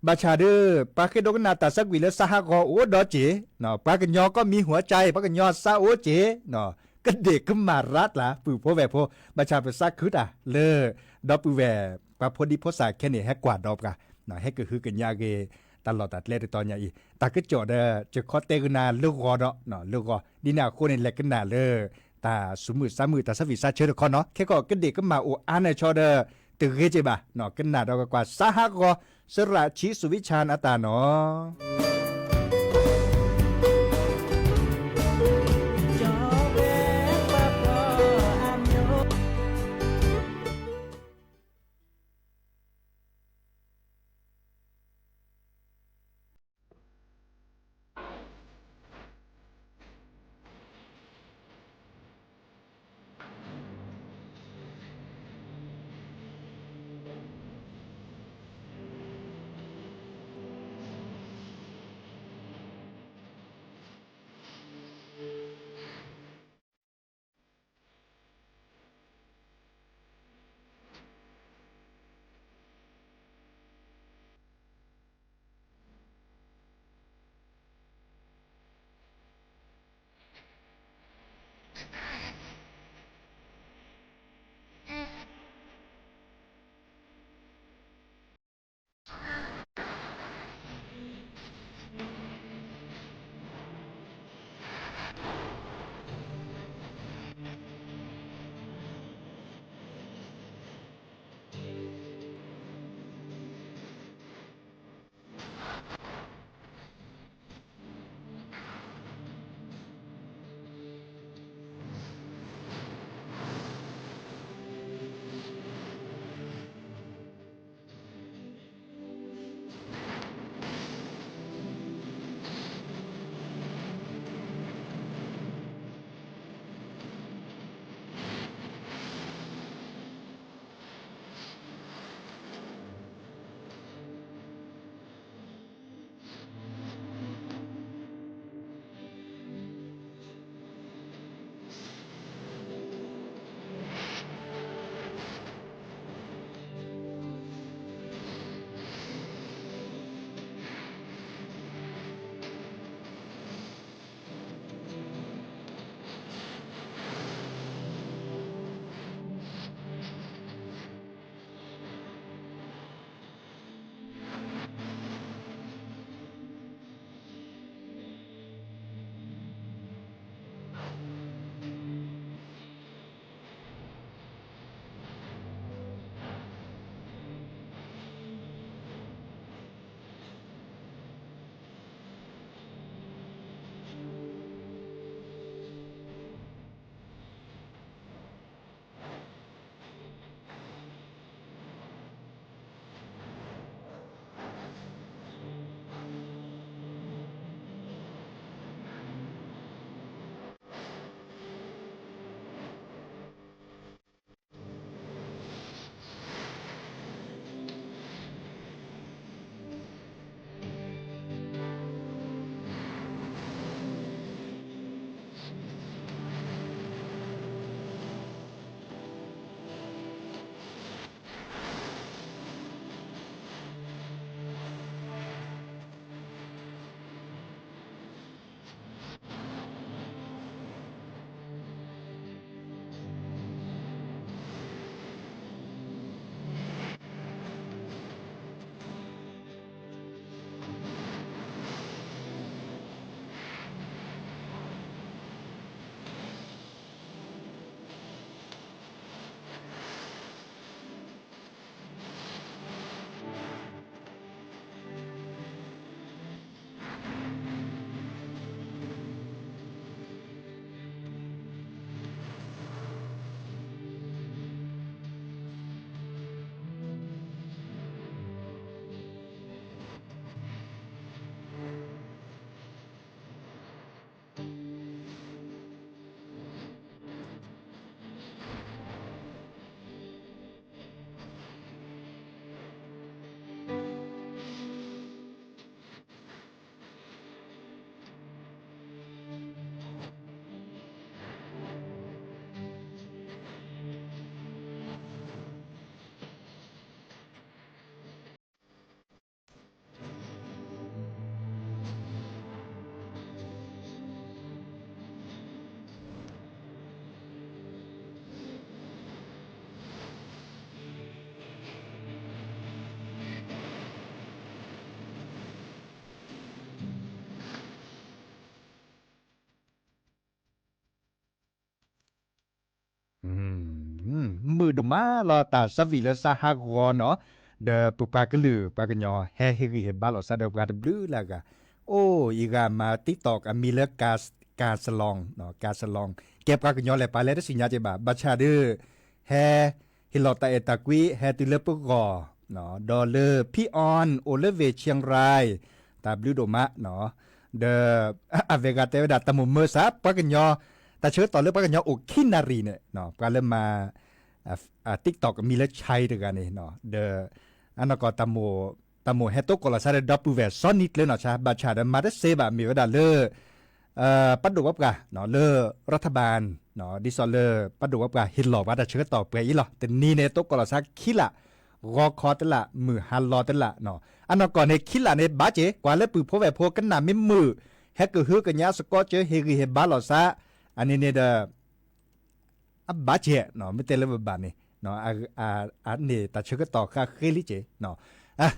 ဘၣ်ဆၣ်ဒီး ပှၤဃ့ဒိကနၣ်တၢ်ဆၢကွံာ်လၢစါဟးဂီၤအိၣ်ဒီးက့ၤ, ပှၤကညီကီၢ်မံဟူးကၠဲ ပှၤကညီစါအိၣ်က့ၤ, ကဒ့ၣ်ကမၣ်ရၤတၢ် ပုၢ်ဖိဝဲၢ်ဖိ, ဘၣ်ဆၣ်ပစးခုတၢ်လၢ ဒီပုၢ်ဝဲၢ် ပှၤဖိဒံဖိသၣ်ခဲန့ၣ် ဟဲကွၢ်ဒီးပှၤ, ဟဲကဟုကညးဂ့ၤ တၢ်လီၢ်တၢ်ကျဲတတီၤညါအံၤ တၢ်ကစီၣ်ဒီး ယခီတဲဂုာ်နၤလၢဂီၤဒီး လၢဂီၤ ဒ်န့ၣ်အဃိန့ၣ် လဲၤကနၣ်လၢ တၢ်ဆူးမုၢ်ဆါမုၢ် တၢ်ဆၢဝံၣ်ဆါဆၢတခီနီၤ ခဲကီၢ်ကဒ့ၣ်ကမၣ်အိၣ်အါန့ၢ်ဆီဒီး တဂ့ၤက့ၤဘၣ်, ကနၣ်ဒီးကကွၢ်စါဟးဂီၤ စရၣ်ဆံးစူၤဝံဆၣ်အတၢ်နီၤ. မုာ်ဒိၣ်မးလီၤ တၢ်သးဝံၣ်လၢသးဟးဂီၤနီၤ, ဒီးပပှၤကလုာ်ပှၤကညီ ဟဲဟ့ၣ်ဂံၢ်ဟ့ၣ်ဘါလိာ်သးဒီးပှၤတဘျုးလၢအဂၤ, အိၣ်အံၤဂၤမၤ TikTok အမံၤလၢ ကၤစလီၤ, ကၤစလီၤ, ကဲပှၤကညီလဲၣ် ပှၤလဲၤတသ့ၣ်ညါက့ၤဘၣ်, ဘၣ်ဆၣ်ဒီး ဟဲ ဟ့ၣ်လီၤတၢ်အဲၣ်တၢ်ကွံ ဟဲတုၤလၢပဂီၢ်, ဒီးလၢ ဖံအီၣ် အိၣ်လၢဝ့ၢ် ချံရၢၣ်, တၢ်ဘျုးဒိၣ်မး, ဒီး အဝဲဂၤတဲဝဲဒၣ် တၢ်မိၣ်မၢစး ပှၤကညီ, တၢ်ဆၢကတီၢ်လၢပှၤကညီအိၣ်ခံနၣ်ရံၣ်န့ၣ် ပှၤလၢမၤ TikTok အမံၤလၢ ဆဲး တဂၤန့ၣ်, ဒီး အနီၢ်ကီၢ် တၢ်မိၣ်ဟဲတိကိးလီၤသးဒီးဒီပုၢ်ဝဲၢ် စီၤနံၤကျၢၤနီၢ်ဆါ ဘၣ်ဆၣ်ဒီးမၤတသ့ဘၣ် မ့ၢ်ဝဲဒၣ်လၢ ပှၤဒိၣ်ပှၤပှၢ် လၢ ရၤထဘၢၣ် ဒ်သိးလၢ ပှၤဒိၣ်ပှၤပှၢ်ဟ့ၣ်လီၤဘၣ်တၢ်ဆၢကတီၢ်ပှဲၤအံၤလီၤ. တနံၤန့ၣ် တိကိးလီၤသးခံလၢ်, ဂီၤခီတလၢ် မုၢ်ဟါလီၤတလၢ်, အနီၢ်ကီၢ်န့ၣ် ခံလၢ်န့ၣ် ဘၣ်က့ၤ ကွၢ်လၢပုၢ်ဖိဝဲၢ်ဖိကနၣ်မ့ၢ်မုာ်, ဟဲကဟုကညးသကိးကၢ ဟ့ၣ်ဂံၢ်ဟ့ၣ်ဘါလိာ်သး, အန့ၣ်န့ၣ်ဒီး အဘၣ်ကဲး, မ့ၢ်တဲလၢပဘၣ်န့ၣ်, အန့ၣ်တၢ်ဆၢကတီၢ်ဃၣ်ဃ့လံက့ၤ,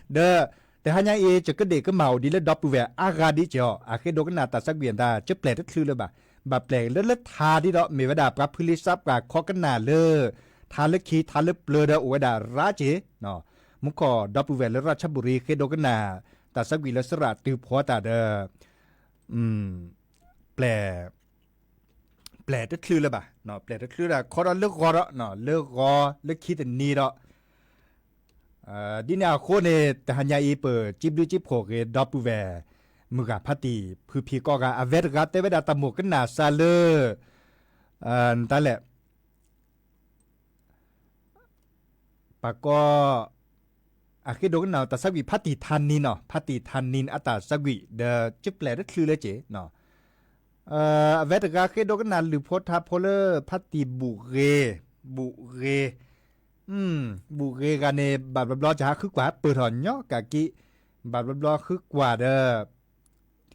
ဒီး တဟါညါအံၤ ယကဒ့ၣ်ကမၣ်အိၣ်ဒံးလၢဒီပုၢ်ဝဲၢ်အါဂၤဒ်က့ၤအီၤ အဃ့ဒိကနၣ်တၢ်သးကွံာ်အတၢ် ကပျဲၢ်တချုးလၢၤဘၣ်, ဘၣ်ပျဲၢ်လၢလၢထါဒ်ဒီး မ့ၢ်ဝဲဒၣ်ပှၤဖုလံသးပှၢ်ခီကနၣ်လၢ ထါလၢခံထါလၢပျၢၤဒီးအိၣ်ဝဲဒၣ်ရၤက့ၤ, မူခိၣ်ဒီပုၢ်ဝဲၢ်လၢရၣ်ဆၣ်ဘူရံၤ ဃ့ဒိကနၣ် တၢ်သးကွံာ်လၢသရၣ်တုၤဖီတၢ်ဒီး ပျဲၢ် ပျဲၢ်တချုးလၢၤဘၣ်, ပျဲၢ်တချုးဒီးခီဒီးလၢဂီၤဒီး လၢဂီၤလၢခံတနံၤဒီး ဒ်န့ၣ်အဃိန့ၣ် တဟါညါအံၤ ပစံးဘျုးစံးဖှိၣ်က့ၤ ဒီပုၢ်ဝဲၢ် မုၢ်ဂၢ်ဖါတံၢ်ဖုဖံးကိးဂၤ အဝဲတဂၤတဲဝဲဒၣ်တၢ်မိၣ်ကနၣ်စၢ်လၢ တၢ်လဲၣ် ပှၤကိး အဃ့ဒိကနၣ်တၢ်သးကွံာ်ဖါတံၢ်ထါနံၤနီၤ, ဖါတံၢ်ထါနံၤအတၢ်သးကွံာ် ဒီးကပျဲၢ်တချုးလၢက့ၤ အဝဲတဂၤဃ့ဒိကနၣ်လုၢ်ဖိထါဖိလၢ ဖါတံၢ်ဘူၣ်ဂ့ၤ, ဘူၣ်ဂ့ၤ, ဘူၣ်ဂ့ၤဂၤန့ၣ် ဘၣ်ဘျီဘျီ ကဟးဃုကွၢ်ပၢၢ်ထီၣ်ညီကးက့ၤ, ဘၣ်ဘျီဘျီဃုကွၢ်ဒီး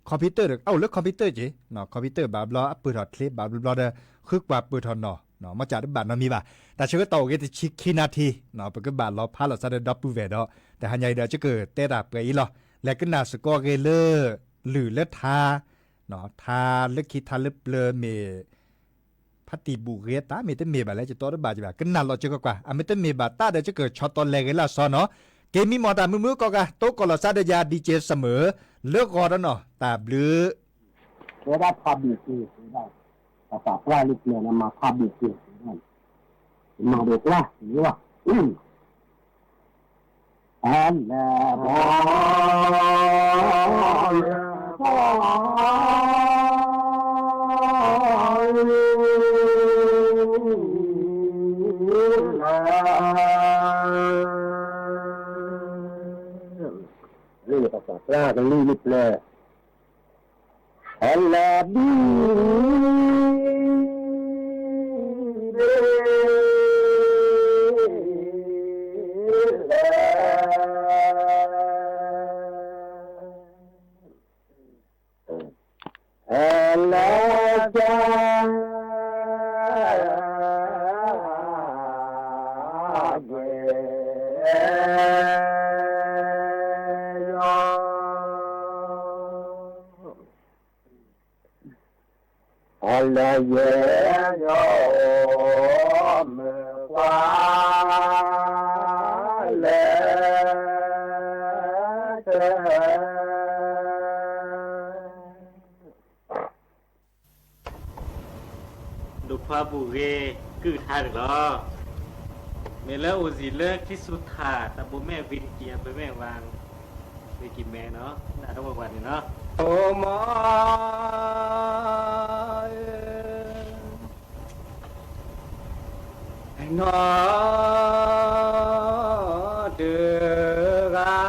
computer အိၣ်လၢ computer က့ၤ, computer ဘၣ်ဘျီအပၢၢ်ထီၣ်ချ့ ဘၣ်ဘျီဘျီဒီး ဃုကွၢ်ပၢၢ်ထီၣ်နီၢ်, မ့ၢ်ကးတဘၣ်နီတမံၤဘၣ်, တၢ်ဆၢကတီၢ်အိၣ်ဂ့ၤတဆံခံနၣ်ထံ, ပကဘၣ်လီၤဖးလိာ်သးဒီးဒီပုၢ်ဝဲၢ်ဒီး တဟါညါအံၤဒီး ကကတဲတၢ်ပှဲၤအံၤလီၤ, လဲၤကနၣ်စ့ၢ်ကီးဂ့ၤလၢ လုၢ်လၢထါ ထါလၢခံထါလၢပျၢၤမ့ၢ် ဖါတံၢ်ဘူၣ်ဂ့ၤတၢ်မ့ၢ်တမ့ၢ်ဘၣ်လဲၣ် ယတီတဘၣ်ကဘၣ် ကနၣ်လီၤစ့ၢ်ကီးကွၢ် အမ့ၢ်တမ့ၢ်ဘၣ်တၢ်ဒီး ကကဆီတီလဲၤဂ့ၤလၢအစီနီၤ, က့ၤမံမီၢ်တၢ်မုာ်မုာ်ကီၢ်ဂၤ တိကိးလီၤသးဒီးယၤ DJ Summer လၢဂီၤဒီးနီၤ တၢ်ဘျုး ဝဲဒၣ်ဖးဘ့ၣ်က့ၤ ဝဲဒၣ် ပပာ်ပှၢ်လၢကျဲၤန့ၣ် မၤဖးဘ့ၣ်က့ၤ ဝဲဒၣ်န့ၣ် မၤဒိးပှၢ် ဝဲဒၣ် အလဲၤဘီ လၢပပာ်ပှၢ်ကလုၢ်လၢကျဲၤ အလၢဘံ အလၢကၢ အလၢယဲၢ်ယီၤ မုၢ်ကွၢ် လဲၤ ဒိၣ်ခွါဘူၣ်ဂ့ၤ ကုၢ်ကထါန့ၣ်လီၤ. မ့ၢ်လၢအိၣ်စံးလၢခံဆူထၢၣ် တၢ်ဘိးမဲာ်ဝံၤတကံၢ် အဘိးမဲာ်ဝံၤ ဝံၤကံၢ်မဲာ်နီၤ နၢ်တဝဲပှၤ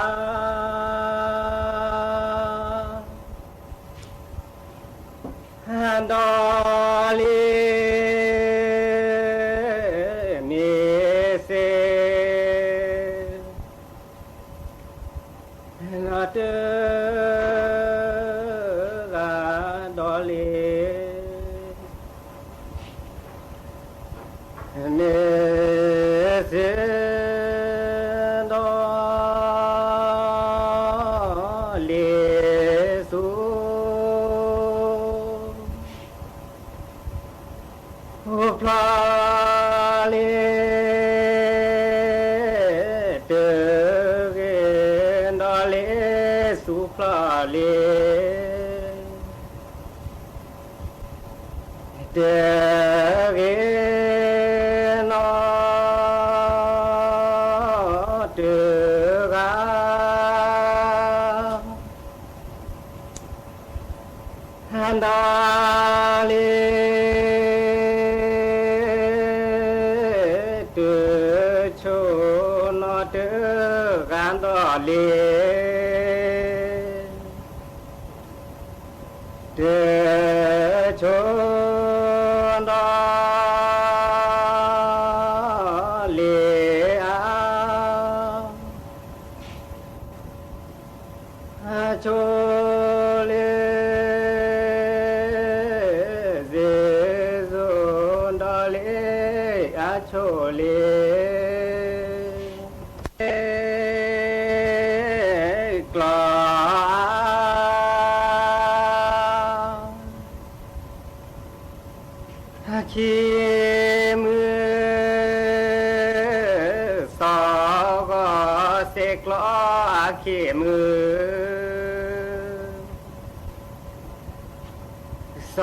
န့ၣ်နီၤ အိၣ်မီ နီၢ် တဂၤ ဒီးလံ မ့ၢ်စ့ၢ် နီၢ် တဂၤ ဒီးလံ မ့ၢ်စ့ၢ် ဒီး လံ ဆူ ဖျါ တဂ့ၤနီတဂၤ ဒီးလံ တဆိနီတဂၤဒီးလံ တဆိဒီးလံဧါ အဆိလံ စ့စိဒီးလံ အဆိလံ ကျီ အခံမုၢ် စီၤဂီၤစ့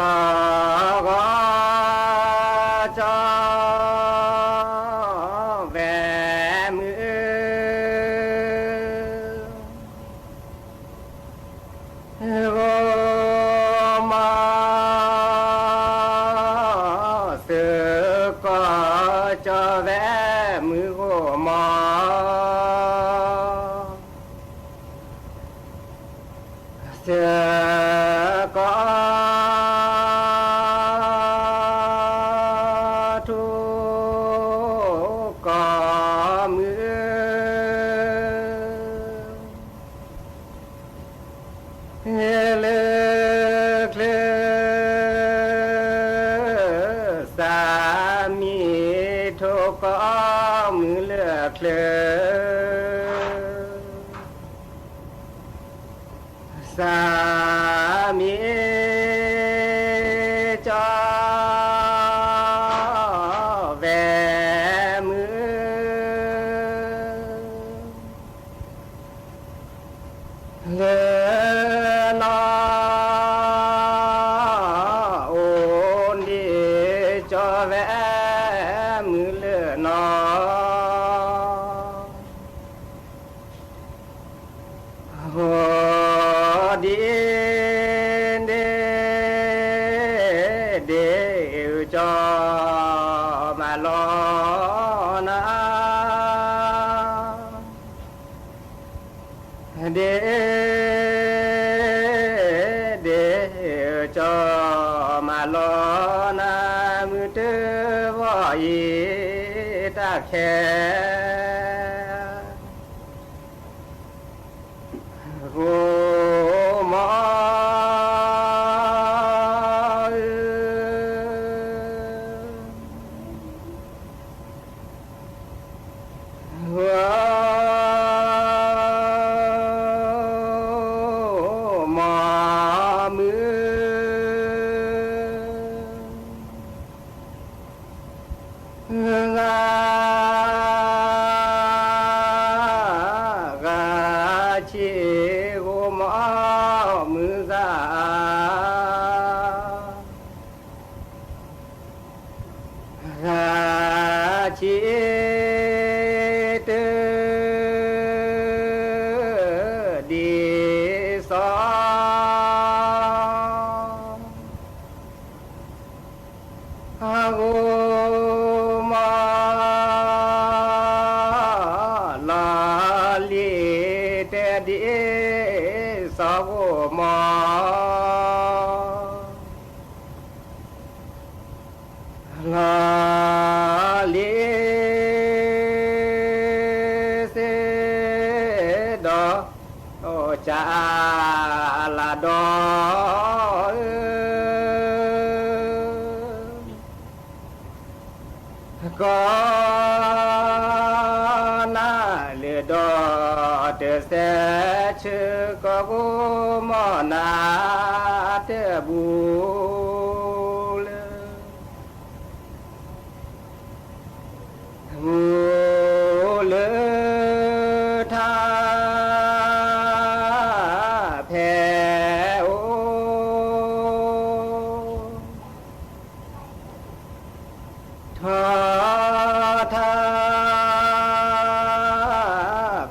ကျီအခံမုၢ် စီၤဂီၤကၠီ ဝဲမုၢ် ဂီၤမီ စ့ၢ်ကီးကၠီဝဲမုၢ်ဂီၤမီ စ့ၢ်ကီး ထူကီၢ်မုၢ် လၢချၢ စးမံထိကီၢ်မုၢ်လၢချၢ စးမံကၠီ ဝဲမုၢ် လၢနီၢ် အိၣ်ဒံးကၠီဝဲမုၢ်လၢနီၢ် အိၣ်ဒံး ဒ့ဒ့ကၠီ မၤလီၤနၤ ဒ့ဒ့ကၠီ မၤလီၤနၤ မုၢ်တဘီအံၤ တၢ်ခဲ ဂီၤမီ ဂီၤမီမုၢ် ဂၤ ဂၤဆံး ဂီၤမီမုၢ်ဂၤ ဂၤဆံး တဒ်သိး ဂီၤမီ လီၤလံ တဒ်သိးဂီၤမီ လီၤလံ စ့ဒီး ကၠီလးဒီး ကီၢ်နၢ်လၢဒီး တစဲးဆၢ ကီၢ်ဂီၤမီနၤ တဘူးလၢ ဘူးလၢထါ ဖဲအိၣ် ထီၣ်ထါ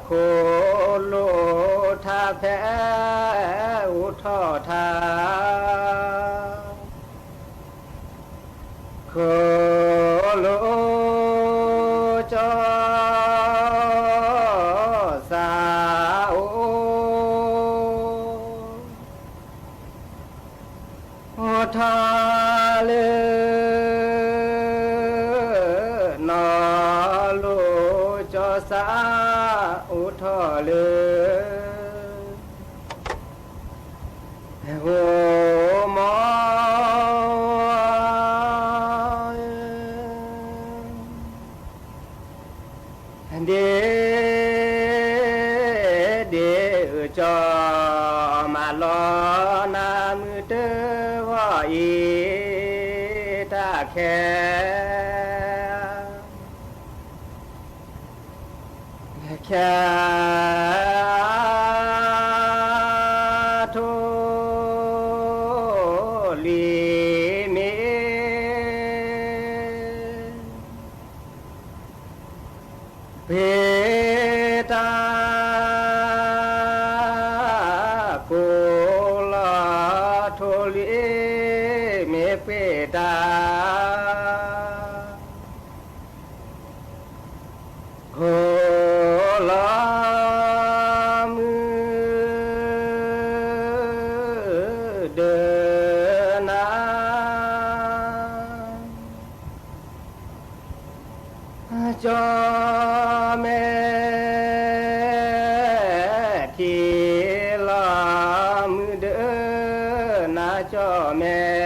ခိၣ်လိာ်ထါဖဲ အိၣ်ထီၣ်ထါ ခိၣ်လိာ်ကၠီ စးအိၣ် အိၣ်ထီၣ်လၢ နီၢ်လိာ်ကၠီစး အိၣ်ထီၣ်လၢ ဂိၢ်မီၢ် ဒ့ ဒ့အၢၣ်ကၠီ မၤလီၤနၤမုၢ်တဂီၤအံၤ တၢ်ခဲ ခဲ ထိၣ်လံၤမ့ၢ် ပှ့ၤတၢ် ကိၢ်လီၤထိၣ်လံၤမ့ၢ်ပှ့ၤတၢ် ကိၢ်လီၤမုၢ်ဒၢနၤ ကၠီမဲ ထံၣ်လီၤမုၢ်ဒၢနၤကၠီမဲ ထံၣ်လီ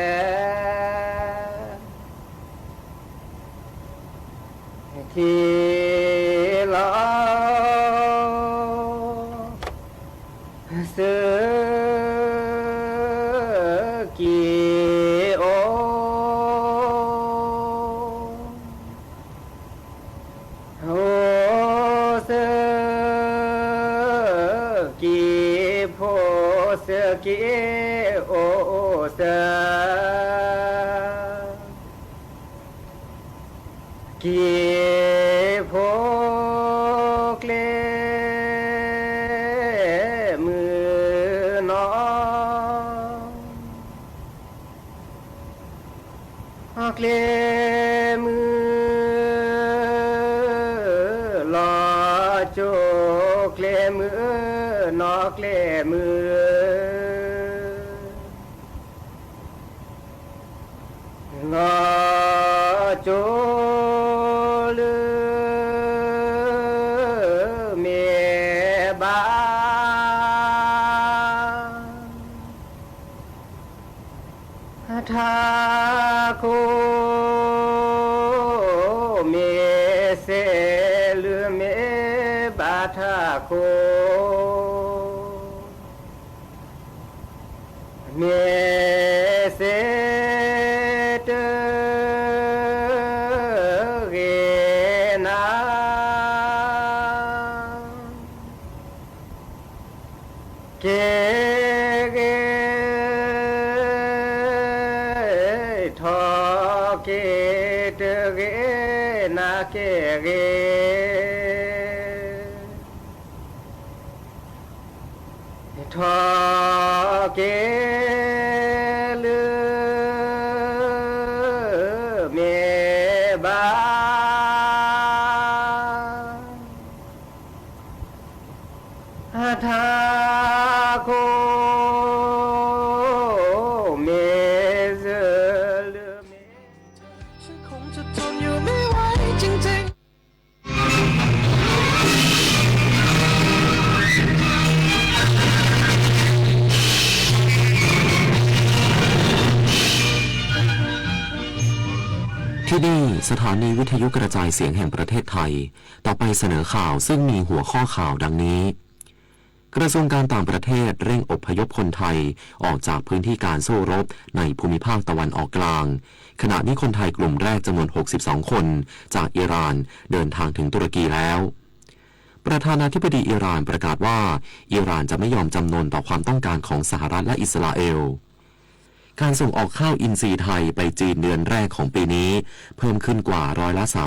ၤ စၢက့ၤအိၣ် အိၣ်စၢက့ၤဖိ စၢက့ၤအိၣ်စၢ က့ၤဖိ ကျဲမုၢ်နီၢ် ကျဲမုၢ် လီၤကၠိ ကျဲမုၢ် နီၢ်ကျဲမုၢ် လီၤကၠိလၢ မ့ၢ်ဘၣ် ထးခိၣ် မ့ၢ်စဲးလၢ မ့ၢ်ဘၣ်ထးခိၣ် မ့ၢ်စဲးတ ဂ့ၤနၤ ကဲဂ့ၤ ထီၣ်က့ၤတဂ့ၤ နၤကဲဂ့ၤ ထီၣ်က့ၤလၢ မ့ၢ်ဘၣ် ထးခိၣ် မ့ၢ်စၢးလၢ မ့ၢ် ที่นี่ สถานีวิทยุกระจายเสียงแห่งประเทศไทย ต่อไปเสนอข่าวซึ่งมีหัวข้อข่าวดังนี้ กระทรวงการต่างประเทศเร่งอพยพคนไทยออกจากพื้นที่การสู้รบในภูมิภาคตะวันออกกลาง ขณะนี้คนไทยกลุ่มแรกจำนวน หกสิบสอง คนจากอิหร่านเดินทางถึงตุรกีแล้ว ประธานาธิบดีอิหร่านประกาศว่าอิหร่านจะไม่ยอมจำนนต่อความต้องการของสหรัฐและอิสราเอล การส่งออกข้าวอินทรีย์ไทยไปจีนเดือนแรกของปีนี้เพิ่มขึ้นกว่าร้อยละสาม